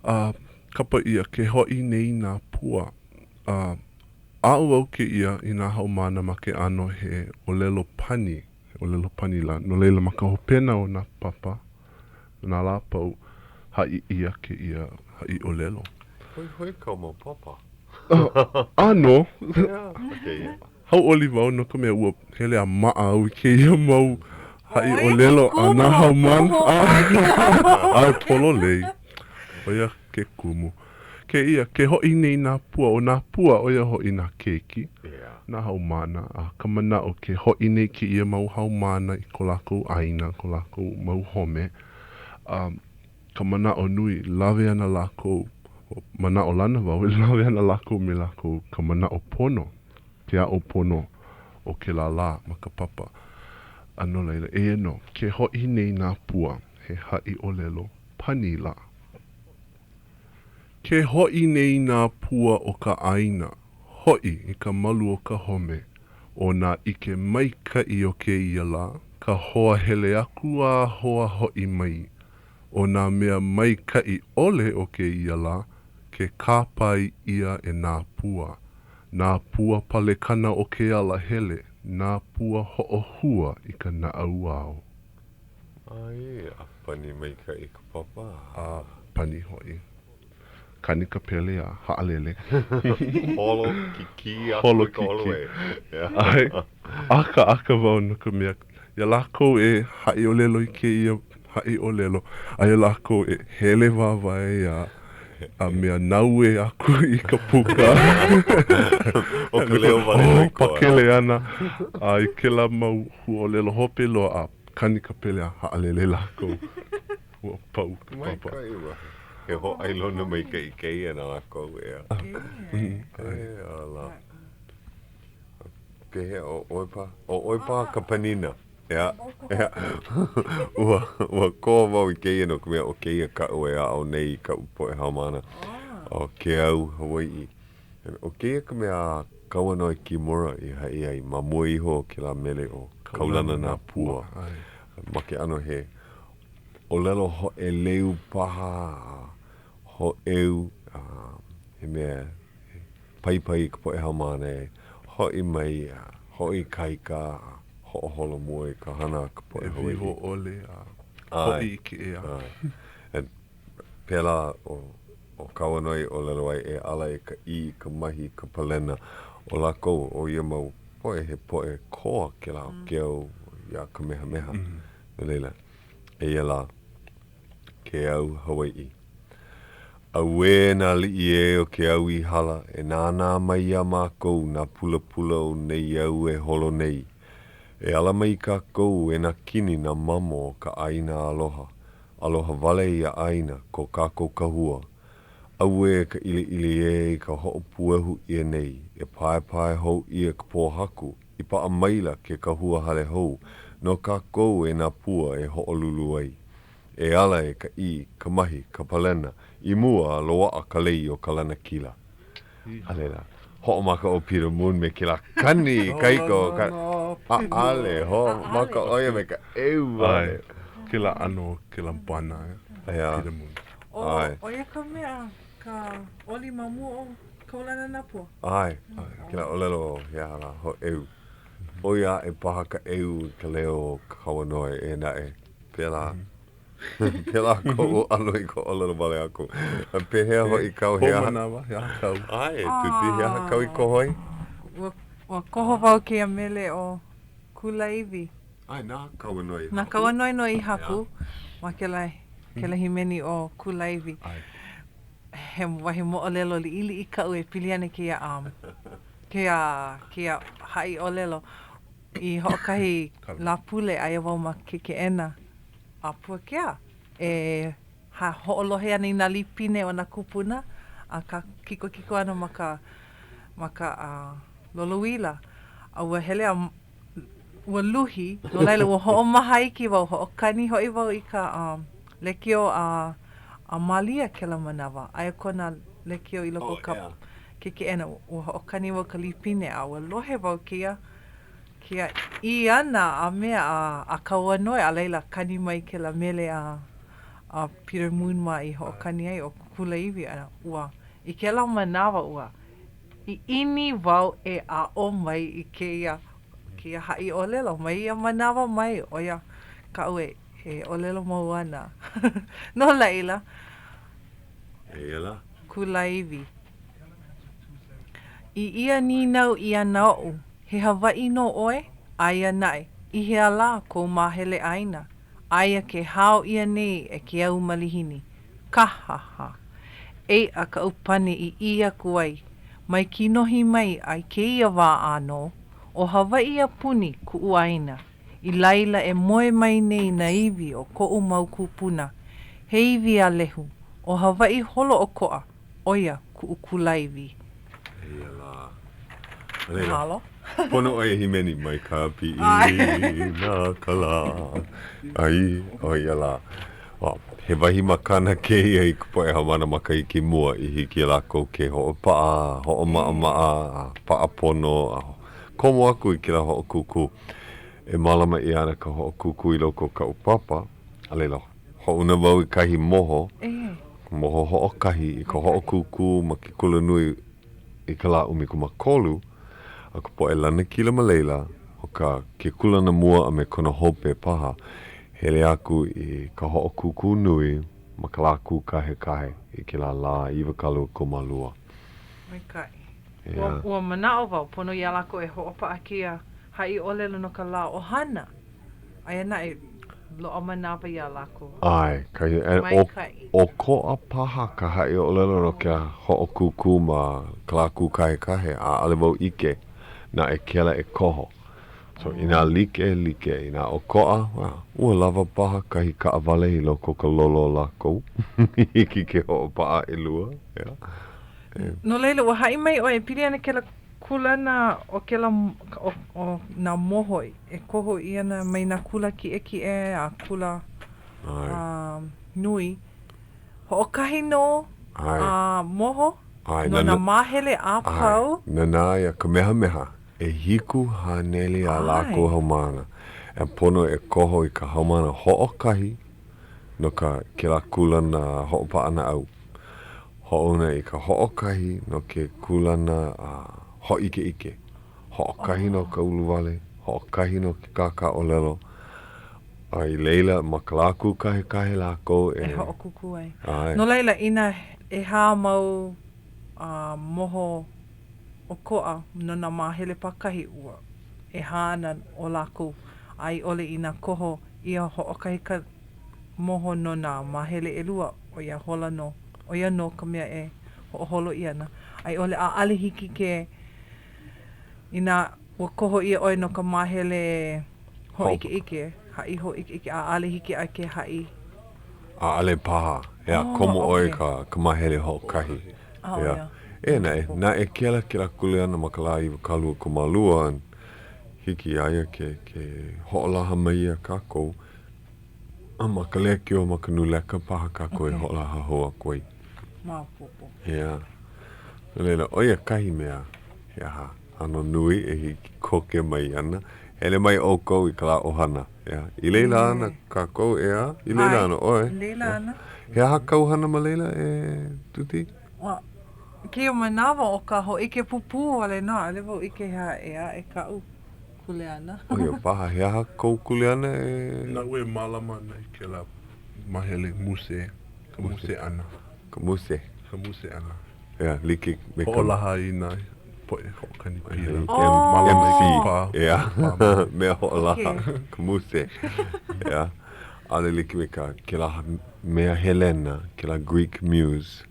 uh, kapa ʻia, ke hoʻi nei nā pua. Uh, aʻo wau kēia i nā haumāna ma ke ʻano he ʻōlelo pani, he ʻōlelo pani lā. No laila, ma ka hopena o nā papa, nā lā a pau, haʻi ʻia kēia haʻiʻōlelo. Hoihoi kāu mau papa. ʻAno. Hauʻoli wau no ka mea ua hele a maʻa au i kēia mau haʻiʻōlelo a nā haumāna. ʻAe pololei. ʻO ia ke kumu. Kēia, ke hoʻi nei nā pua, ʻo nā pua, ʻo ia hoʻi nā keiki, nā haumāna, a ka manaʻo ke hoʻi nei kēia mau haumāna i ko lākou ʻāina, ko lākou mau home, a ka manaʻo nui, lawe ana lākou, manaʻolana wau, e lawe ana lākou me lākou ka manaʻo pono, ke aʻo pono o kēlā lā ma ka papa. A no laila, eia nō, ke hoʻi nei nā pua, he haʻiʻōlelo pani lā. Ke hoʻi nei nā pua o ka ʻāina, hoʻi i ka malu o ka home. ʻO nā ʻike maikaʻi o kēia lā, ka hoa hele aku a hoa hoʻi mai. ʻO nā mea maikaʻi ʻole o kēia lā, ke kāpae ʻia e nā pua. Nā pua palekana o ke ala hele, nā pua hoʻohua i ka naʻauao. ʻAe, a pani maikaʻi ka papa. A pani hoʻi. Kani ka pele a haʻalele. Holo kikī aku i ka holo e. ʻAe, ʻakaʻaka wau no ka mea, iā lākou e haʻiʻōlelo i kēia haʻiʻōlelo, aia lākou e hele wāwae a a mea naue aku i ka puka. ʻO ka leo wale nō i koa. Pakele ana a i kēlā mau huaʻōlelo hope loa a Kani ka pele a haʻalele lākou. Ua pau ka papa. Maikaʻi ua. He hōʻailona maikaʻi kēia na lākou, ʻeā. E ala. Pehea, ʻo ʻoe paha? ʻO ʻoe paha ka panina, ʻeā? ʻEā. Ua, ua koho wau i kēia no ka mea, ʻo kēia kaʻu e aʻo nei i kaʻu poʻe haumāna, ʻo ke au Hawaiʻi. ʻO kēia ka mea a Kauanoe Kimura i haʻi ai ma mua iho o kēlā mele ʻo Kaulana Nā Pua. Ma ke ʻano he ʻōlelo hoʻoleu paha a hōʻeu, a he mea paipai i ka poʻe haumāna e hoʻi mai a hoʻoikaika a hoʻoholomua i ka hana a ka poʻe Hawaiʻi. E wiwo ʻole a hoʻi i ke ea. ʻAe. Pēlā ʻo ʻo Kauanoe i ʻōlelo ai, e ala e ka ʻī, ka mahi, ka palena. ʻO lākou, ʻo ia mau poʻe, he poʻe koa kēlā o ke au iā Kamehameha. No laila, eia lā ke au Hawaiʻi. Auē nā aliʻi ē o ke au i hala, e nānā mai iā mākou nā pulapula o nei au e holo nei. E ala mai kākou e nā kini nā mamo o ka ʻāina aloha. Aloha wale ia ʻāina, ko kākou kahua. ʻAuē ka ʻiliʻili ē i ka hoʻopuehu ʻia nei, e paepae hou ʻia ka pōhaku, i paʻa maila ke kahua hale hou no kākou e nā pua e hoʻolulu ai. E ala e ka ʻī, ka mahi, ka palena, i mua a loaʻa ka lei o ka lanakila. A laila, hoʻomaka ʻo Peter Moon me kēlā kani ikaika o ka ʻaʻale, hoʻomaka ʻo ia me ka ʻeu wale. ʻAe, kēlā ʻano, kēlā bana, Peter Moon. ʻAe. ʻO ia ka mea, ka oli ma mua o Kaulana Nā Pua. ʻAe, kēlā ʻōlelo he aha lā, hōʻeu. ʻOi aʻe paha ka ʻeu i ka leo o Kauanoe, eia naʻe, pēlā. Pēlā koʻu ʻano i ka ʻōlelo wale aku. Pehea hoʻi kau he aha? Kō manawa, he aha kau? ʻAe, Tuti, he aha kau i koho ai? Ua, ua koho wau kēia mele ʻo Kulāiwi. ʻAe, na Kauanoe i haku. Na Kauanoe nō i haku ma kēlā, kēlā hīmeni ʻo Kulāiwi. ʻAe. He wahi moʻolelo liʻiliʻi kaʻu e pili ana i kēia, um, kēia, kēia haʻi ʻōlelo. I hoʻokahi Lāpule, aia wau ma ke keʻena a Puakea e ha hoʻolohe ana i nā lipine o nā kūpuna a ka kikokiko ana ma ka ma ka lolouila. A ua hele a ua luhi, no laila ua hoʻomaha iki wau, hoʻokani hoʻi wau i ka lekiō a a Mālia kēlā manawa. Aia kona lekiō i loko o ka ke keʻena, ua hoʻokani wau ka lipine a ua lohe wau kēia kēia ʻī ʻana a mea a a Kauanoe, a laila kani mai kēlā mele a a Peter Moon mā i hoʻokani ai ʻo Kulāiwi, a ua i kēlā manawa ua ʻiʻini wau e aʻo mai i kēia kēia haʻi ʻōlelo mai ia manawa mai, ʻo ia kaʻu e e ʻōlelo mau ana. No laila, Eia lā. Kulāiwi. I ia nīnau ʻia ʻana oʻu, He Hawaiʻi nō ʻoe? Aia naʻe, i hea lā kou māhele ʻāina? Aia ke hao ʻia nei e ke au malihini. Kāhāhā! Eiʻa kaʻu pane i ʻī aku ai, Mai kinohi mai a i kēia wā ʻānō, ʻo Hawaiʻi a puni kuʻu ʻāina. I laila e moe mai nei nā iwi o koʻu mau kūpuna, he iwi a lehu, ʻo Hawaiʻi holoʻokoʻa, ʻo ia kuʻu kulāiwi. Eia lā. A laila, Mahalo. pono ʻoe e hīmeni mai ka piʻina ka lā. Ai, ʻo ia lā. Well, he wahi makana kēia i ka poʻe haumāna makahiki mua i hiki iā lākou ke hoʻopaʻa, hoʻomaʻamaʻa, a paʻa pono, a komo aku i kēlā hoʻokūkū. E mālama ʻia ana ka hoʻokūkū i loko o kaʻu papa, a laila, hoʻouna wau i kahi moho, moho hoʻokahi i ka hoʻokūkū ma ke kulanui i ka lā 13, a ka poʻe lanakila ma laila, ʻo ka ke kūlana mua a me kona hope paha, hele aku i ka hoʻokūkū nui ma ka lā kūkahekahe i kēlā lā 22. Maikaʻi. Ua, ua manaʻo wau, pono iā lākou e hoʻopaʻa kēia haʻi ʻōlelo no ka lā ʻohana. Aia naʻe, loaʻa manawa iā lākou. ʻAe, kahi, e, Maikaʻi. ʻokoʻa paha ka haʻi ʻōlelo no ke hoʻokūkū ma ka lā kūkahekahe, a ʻaʻole wau ʻike naʻe kēlā e koho. So, inā like, like, inā ʻokoʻa, well, ua lawa paha kahi kaʻawale i loko o ka lolo o lākou. Hiki ke hoʻopaʻa ʻelua, yeah. No laila, ua haʻi mai ʻoe e pili ana kēlā kūlana o kēlā o, o nā moho e koho ʻia ana mai nā kula kiʻekiʻe a kula a, nui. Hoʻokahi nō a moho ʻAe, no nā māhele a pau. ʻAe, na nā iā Kamehameha, 700 a lākou haumāna. E pono e koho i ka haumāna hoʻokahi no ka kēlā kūlana hoʻopaʻanaʻau. Hoʻouna i ka hoʻokahi no ke kūlana hōʻikeʻike, hoʻokahi no ka uluwale, hoʻokahi no ke kākāʻōlelo, a i laila ma ka lā kūkahekahe lākou e. E hoʻokūkū ai. ʻAe. No laila, inā ʻehā mau moho ʻokoʻa no nā māhele pākahi, ua ʻehā ana o lākou, a i ʻole inā koho ʻia hoʻokahi ka moho no nā māhele ʻelua, ʻo ia hola nō, ʻo ia nō ka mea e hoʻoholo ʻia ana, a i ʻole ʻaʻale hiki ke, inā. Ua koho ʻia ʻoe no ka māhele hōʻikeʻike, haʻi hōʻikeʻike, a ʻaʻole hiki iā ʻoe ke haʻi. ʻAʻole paha. ʻEā, Oh, komo ʻoe okay. ka, ka māhele hoʻokahi. Oh, ʻEā. yeah. Eia naʻe, naʻe kēlā kēlā kuleana ma ka lā 22, hiki iā ia ke, ke hoʻolaha mai iā kākou. A ma ka lēkiō, ma ka nūleka paha kākou e Okay. hoʻolaha hou aku ai. Maopopo. ʻEā. No laila, ʻo ia kahi mea, he aha, ʻano nui e hiki koke mai ana. Hele mai ʻoukou i ka lā ʻohana, ʻeā. I laila ana kākou, ʻeā? I laila ana ʻoe. I laila ana. He aha kāu hana ma laila, e Tuti? Ua, kēia manawa ʻo ka hōʻike pūpū wale nō, ʻaʻole wau ʻike he aha ʻē aʻe kaʻu kuleana. ʻO ia paha, he aha kou kuleana e? Naʻu e mālama ana i kēlā māhele muse, ka muse ʻana. Ka muse. Ka muse ʻana. ʻEā, like me ka. Hoʻolaha i nā poʻe hoʻokani pila. Oh! MC, Pā. ʻeā, mea hoʻolaha, ka muse, ʻeā. ʻAʻole like me ka kēlā mea Helena, kēlā Greek muse.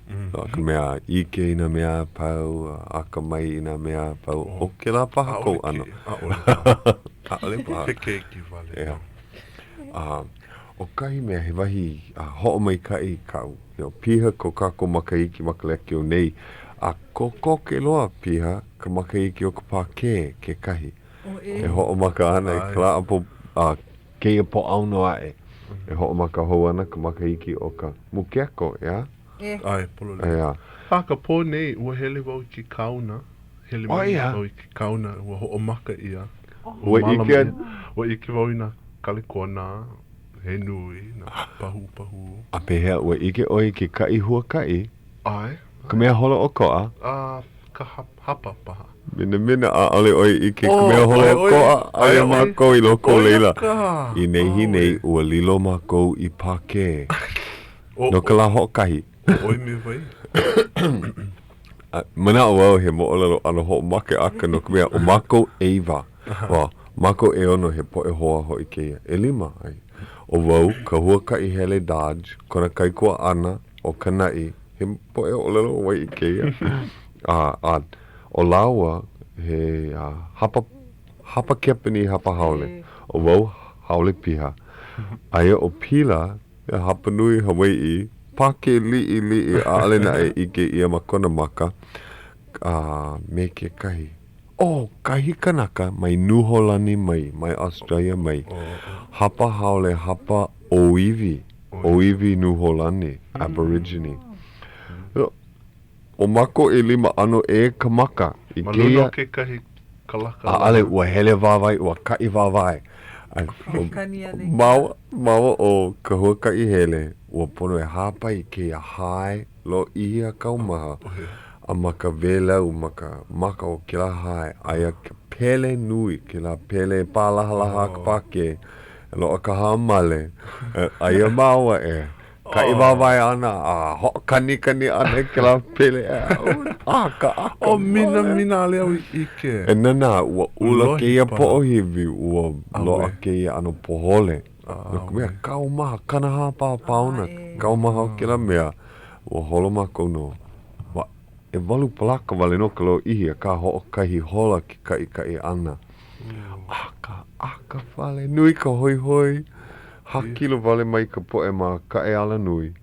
No ka mea ʻike i nā mea a pau, a akamai i nā mea a pau. ʻO kēlā paha kou ʻano. ʻAʻole paha. ʻAʻole paha. He keiki wale ʻEā. A ʻo kahi mea, he wahi hoʻomaikaʻi kaʻu, you know, piha ko kākou makahiki ma ka lēkiō nei, a kokoke loa piha ka makahiki o ka Pākē kekahi. E hoʻomaka ana i ka lā ʻapo, a kēia Pōʻaono aʻe, e hoʻomaka hou ana ka makahiki o ka Mukeko, ʻeā? ʻAe, pololei. ʻEā. A ka pō nei, ua hele wau i ke kaona. Hele mai wau i ke kaona, ua hoʻomaka ʻia. Ua ʻike. Ua ʻike wau i nā kalekona he nui, nā pahūpahū. A pehea, ua ʻike ʻoe i ke kaʻi huakaʻi? ʻAe. Ka mea holoʻokoʻa? A, ka hapa paha. Minamina, ʻaʻole ʻoe ʻike i ka mea holoʻokoʻa, aia mākou i loko o laila. I nehinei, ua lilo mākou i Pākē no ka lā hoʻokahi. ʻO ʻoe me wai? A manaʻo wau he moʻolelo ʻano hoʻomake aka no ka mea, ʻo mākou ʻeiwa, well, mākou ʻeono he poʻe hoa hoʻi kēia, ʻelima, ai. ʻO wau, ka huakaʻi hele Dodge, kona kaikuaʻana, ʻo Kanaʻi, he poʻe ʻōlelo Hawaiʻi kēia, a, a ʻo lāua, he hapa, hapa Kepanī, hapa haole. ʻO wau, haole piha. Aia ʻo Pila, He hapanui Hawaiʻi, Pākē liʻiliʻi, ʻaʻole naʻe ʻike ʻia ma kona maka, a me kekahi. ʻO kahi kanaka mai Nūhōlani mai, mai Australia mai, hapa haole, hapa ʻōiwi, ʻōiwi Nūhōlani, Aborigine. ʻO mākou ʻelima ʻano ʻē ka maka i Ma luna kēia. o kekahi kalaka ʻAʻole, ua hele wāwae, ua kaʻi wāwae. A Hoʻokani anei? Māua, māua ʻo ka huakaʻi hele, ua pono e hāpai i kēia hae lōʻihi a kaumaha, a ma ka wēlau, ma ka maka o kēlā hae, aia ka pele nui, kēlā pele pālahalaha a ka Pākē, loaʻa ka hāmale, aia māua e Kaʻi wāwae ana a hoʻokanikani ana i kēlā pele ʻakaʻaka. ʻO minamina ʻaʻole au i ʻike. E nānā, ua ʻula kēia poʻohiwi, ua loaʻa kēia ʻano pohole. No ka mea, kaumaha, 40 paha paona, kaumaha o kēlā mea. Ua holo mākou no, ua ʻewalu palaka wale nō ka lōʻihi, akā hoʻokahi hola ke kaʻikaʻi ʻana. ʻAkaʻaka wale, nui ka hoihoi. Hākilo wale mai ka poʻe ma kaʻe alanui.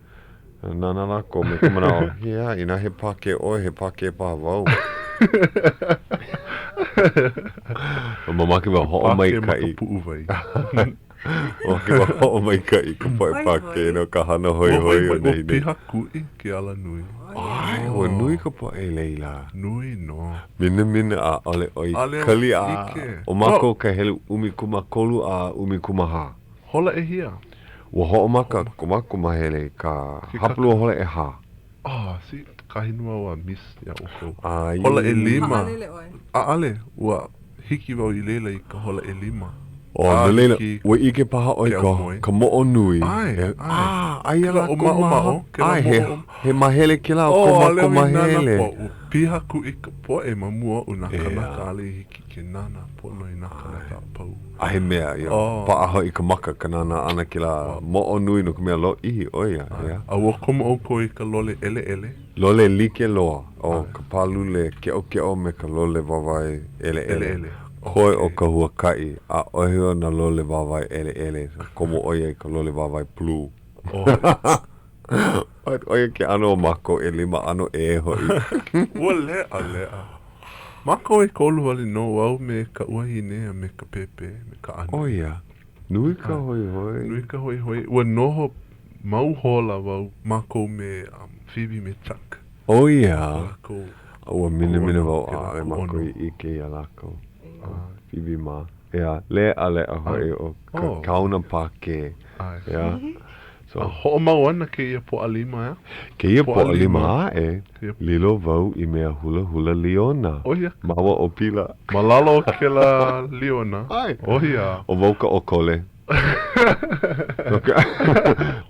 Nānā lākou me ka manaʻo, Eā, inā he Pākē ʻoe, he Pākē paha wau. Mamake wau hoʻomaikaʻi. Pākē ma ka puʻuwai. Mamake wau hoʻomaikaʻi i ka poʻe Pākē no ka hana hoihoi o nehinei. Ua pihakuʻi ke alanui. ʻAe, ua nui ka poʻe i laila. Nui nō. Minamina ʻaʻole ʻoe kali a ʻo mākou ka helu 13 a 14. Hola ʻehia? Ua hoʻomaka ko mākou māhele i ka hapalua hola ʻehā. Oh, see, kahi nō au a miss iā ʻoukou. ʻAe. Hola ʻelima. Haʻalele ʻoe. ʻAʻole, ua hiki wau i laila i ka hola ʻelima. Oh, no laila, ua ʻike paha ʻoe ka, ka moʻo nui. ʻAe, ʻae. Ah, aia Kēlā lākou ma ʻōmaʻomaʻo, kēlā ʻae, he, moʻo. he mahele kēlā o Oh, ko ʻaʻole mākou au i nānā mahele. aku a ua piha kuʻi ka poʻe ma mua oʻu nā ʻEā. kānaka, ʻaʻole i hiki ke nānā pono i nā kānaka a pau. A he mea, ia, Oh. paʻa hoʻi ka maka ka nānā ʻana kēlā moʻo nui no ka mea lōʻihi ʻo ia, ʻeā. A ua komo ʻoukou i ka lole ʻeleʻele? Lole like loa, ʻo ka pālule keʻokeʻo me ka lole wāwae ʻeleʻele. ʻEleʻele. Koe ʻo ka huakaʻi, ʻaʻohe ona lole wāwae ʻeleʻele, so komo ʻo ia i ka lole wāwae blue. But ʻo ia ke ʻano o mākou ʻelima ʻano ʻē hoʻi. Ua leʻaleʻa. Mākou ʻekolu wale nō au me ka wahine a me ka pēpē, me ka ʻānaʻi. ʻO ia. Nui ka hoihoi. Nui ka hoihoi. Ua noho mau hola wau mākou me um, Phoebe me Chuck. ʻO ia. Lākou. Ua minamina wau Kēlā ʻaʻole kūʻono. mākou i ʻike iā lākou. Phoebe mā. ʻEā, leʻaleʻa hoʻi ʻo ka Oh. kaona Pākē. ʻAe. ʻEā. So. A hoʻomau ana kēia Pōʻalima, ʻeā? Kēia Pōʻalima aʻe, Kēia. lilo wau i mea hulahula liona. ʻO ia. Māua ʻo Pila. Ma lalo o kēlā liona. ʻAe. ʻO ia. ʻO wau ka ʻōkole. No ka,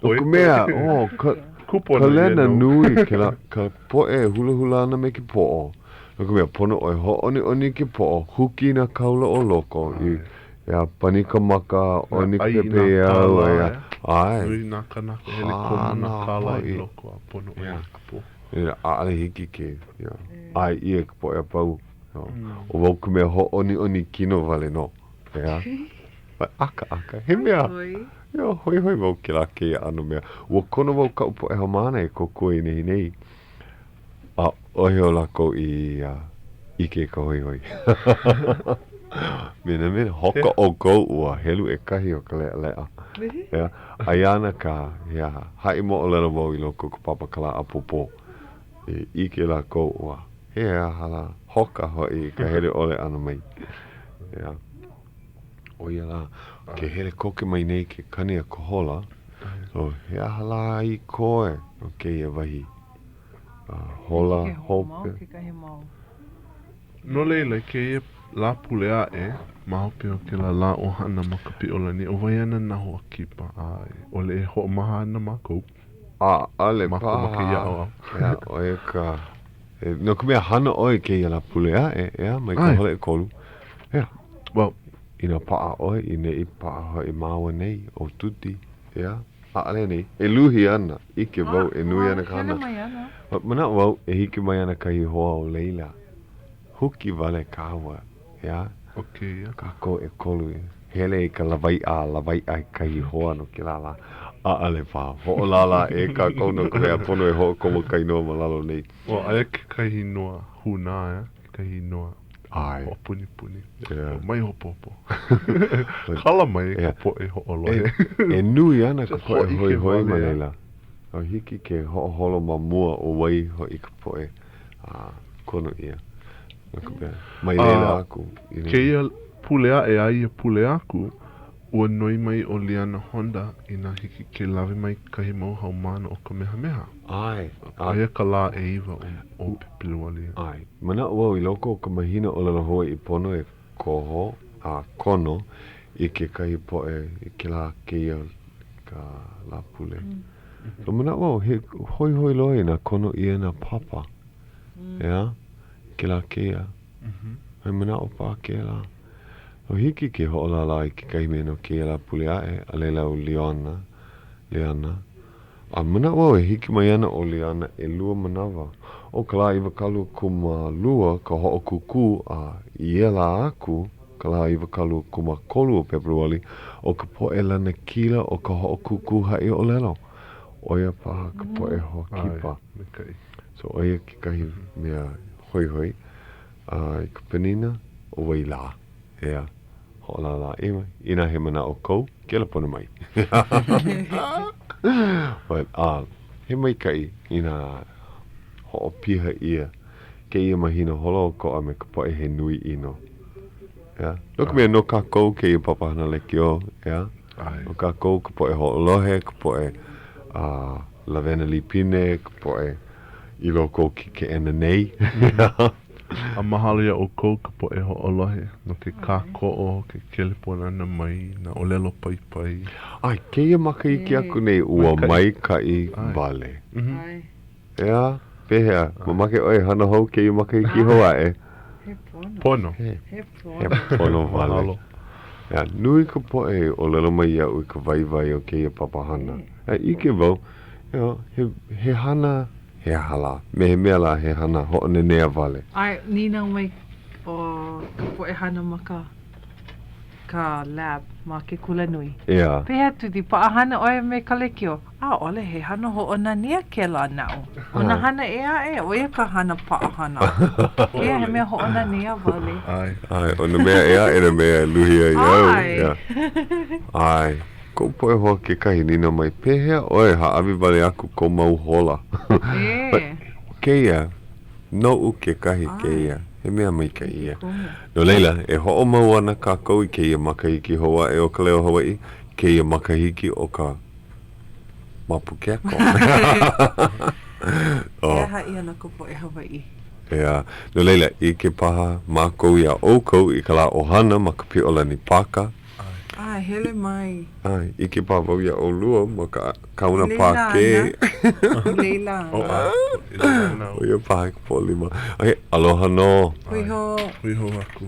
no ka mea, oh, ka, Kūpono ia kalena nou. nui kēlā, ka poʻe e hulahula ana me ke poʻo. No ka mea, pono ʻoe hōʻoniʻoni i ke poʻo, huki i nā kaula o loko, i, ʻeā, pani ka maka, ʻoni ka ʻAi i nā pepeiao, kālā, ʻeā, ʻeā. ʻae. Nui nā kānaka hele komo nā Hana kālā i hoʻi. loko a pono ʻoe ʻEā. ʻapo. ʻEā, ʻaʻole hiki ke, ʻeā, ʻae ʻia ka poʻe a pau. ʻO wau ka mea hōʻoniʻoni kino wale nō, ʻeā. ʻAkaʻaka, he mea, ʻeā, hoihoi wau kēlā kēia ʻano mea. Ua kono wau kaʻu poʻe haumāna e kōkua i nehinei, ʻaʻohe o lākou i ʻike i ka hoihoi. Minamina, hoka ʻoukou ua helu ʻekahi o ka leʻaleʻa. ʻEā, aia ana ka, ʻeā, haʻi moʻolelo wau i loko o ka papa kalā ʻapōpō. I ʻike lākou ua, he aha lā, hoka hoʻi i ka hele ʻole ʻana mai. ʻEā. ʻO ia lā, ke hele koke mai nei ke kani a ka hola, so he aha lā i koe no kēia wahi hola hope? No laila, i kēia Lāpule aʻe, ma hope o kēlā lā ʻohana ma ka Piʻolani, ʻo wai ana nā hoa kipa a i ʻole e hoʻomaha ana mākou? ʻAʻole Mākou ma kēia paha. ʻaoʻao. ʻEā, ʻo ia ka, no ka mea, hana ʻoe i kēia Lāpule aʻe, ʻeā, mai ka ʻAe. hola ʻekolu. ʻEā. Well. Inā paʻa ʻoe i neʻi paʻa hoʻi māua nei, ʻo Tuti, ʻeā, ʻaʻole anei, e luhi ana, ʻike wau e nui ana ka hana. Manaʻo wau e hiki mai ana kahi hoa o laila, huki wale kāua, ʻeā, ʻO kēia. kākou ʻekolu, hele i ka lawaiʻa a lawaiʻa i kahi hoa no kēlā lā. ʻAʻole paha, hoʻolālā ʻē kākou no ka mea pono e hoʻokomo ka inoa ma lalo nei. Well, aia kekahi inoa hūnā, ʻeā, kekahi inoa. ʻAe. Hoʻopunipuni. Yeah. Mai hopohopo. Kala mai ka poʻe hoʻolohe. E nui ana ka Just poʻe hōʻike hoihoi ma wale, laila. A hiki ke hoʻoholo ma mua ʻo wai hoʻi ka poʻe a kono ʻia. No ka mea, mai laila aku. I laila. Kēia pule aʻe a ia pule aku, ua noi mai ʻo Liana Honda inā hiki ke lawe mai kahi mau haumāna o Kamehameha. ʻAe. Aia ka lā ʻeiwa o, o Pepeluali. ʻAe. Manaʻo wau i loko o ka mahina ʻōlelo Hawaiʻi pono e koho a kono i kekahi poʻe i kēlā kēia ka Lāpule. So manaʻo wau he hoihoi loa inā kono ʻia nā papa. ʻEā? Kēlā kēia. He manaʻo paha kēlā. Ua hiki ke hoʻolālā i kekahi mea no kēia Lāpule aʻe, a laila ʻo Leona, Leana. A manaʻo wau e hiki mai ana ʻo Leana ʻelua manawa. ʻO ka lā 22 ka hoʻokūkū a i ia lā aku, ka lā 23 o Pepeluali, ʻo ka poʻe lanakila o ka hoʻokūkū haʻiʻōlelo. ʻO ia paha ka poʻe hoa kipa. So ʻo ia kekahi mea hoihoi. A i ka panina, ʻo wai lā? ʻEā, hoʻolālā ʻia mai. Inā he manaʻo kou, kela pono mai. But, uh, he maikaʻi inā hoʻopiha ʻia kēia mahina holoʻokoʻa me ka poʻe he nui ʻino. ʻEā? No ka mea, no kākou kēia papahana lekiō, ʻeā? No kākou ka poʻe hoʻolohe, ka poʻe uh, lawena līpine, ka poʻe i loko o ke keʻena nei. A mahalo iā ʻoukou ka poʻe hoʻolohe no ke kākoʻo, ke kelepona ʻana mai, nā ʻōlelo paipai. ʻAe, kēia makahiki aku nei ua maikaʻi wale. ʻAe. ʻEā? Pehea, mamake ʻoe e hana hou kēia makahiki hou aʻe? He pono. Pono. He pono. He pono wale. Mahalo. ʻEā, nui ka poʻe i ʻōlelo mai iaʻu i ka waiwai o kēia papahana. A ʻike wau, you know, he, he hana He aha lā? Me he mea lā he hana hoʻonenea wale. ʻAe, nīnau mai ʻo ka poʻe hana ma ka ka lab ma ke kulanui. ʻEā. Pehea Tuti, paʻahana ʻoe me ka lekiō? ʻAʻole, he hana hoʻonanea kēlā naʻu. ʻO nā hana ʻē aʻe, ʻo ia ka hana paʻahana. Kēia he mea hoʻonanea wale. ʻAe. ʻAe, ʻo nā mea ʻē aʻe nā mea e luhi ai au. ʻAe. ʻAe. Koʻu poʻe hoa kekahi nīnau mai, Pehea ʻoe hāʻawi wale aku kou mau hola? But kēia, noʻu kekahi kēia, he mea maikaʻi ia. No laila, e hoʻomau ana kākou i kēia makahiki hou aʻe o Ka Leo Hawaiʻi, kēia makahiki o ka Mapukeako. E aha ʻia no ka poʻe Hawaiʻi? ʻEā. No laila, ʻike paha mākou iā ʻoukou i ka lā ʻohana ma ka Piʻolani Pāka. ʻAe, hele mai. ʻAe, ʻike paha wau iā ʻolua ma ka kauna Pākē. Leila ana. ʻO ia paha ka Pōʻalima. Okay, aloha nō. Hui hou. Hui hou aku.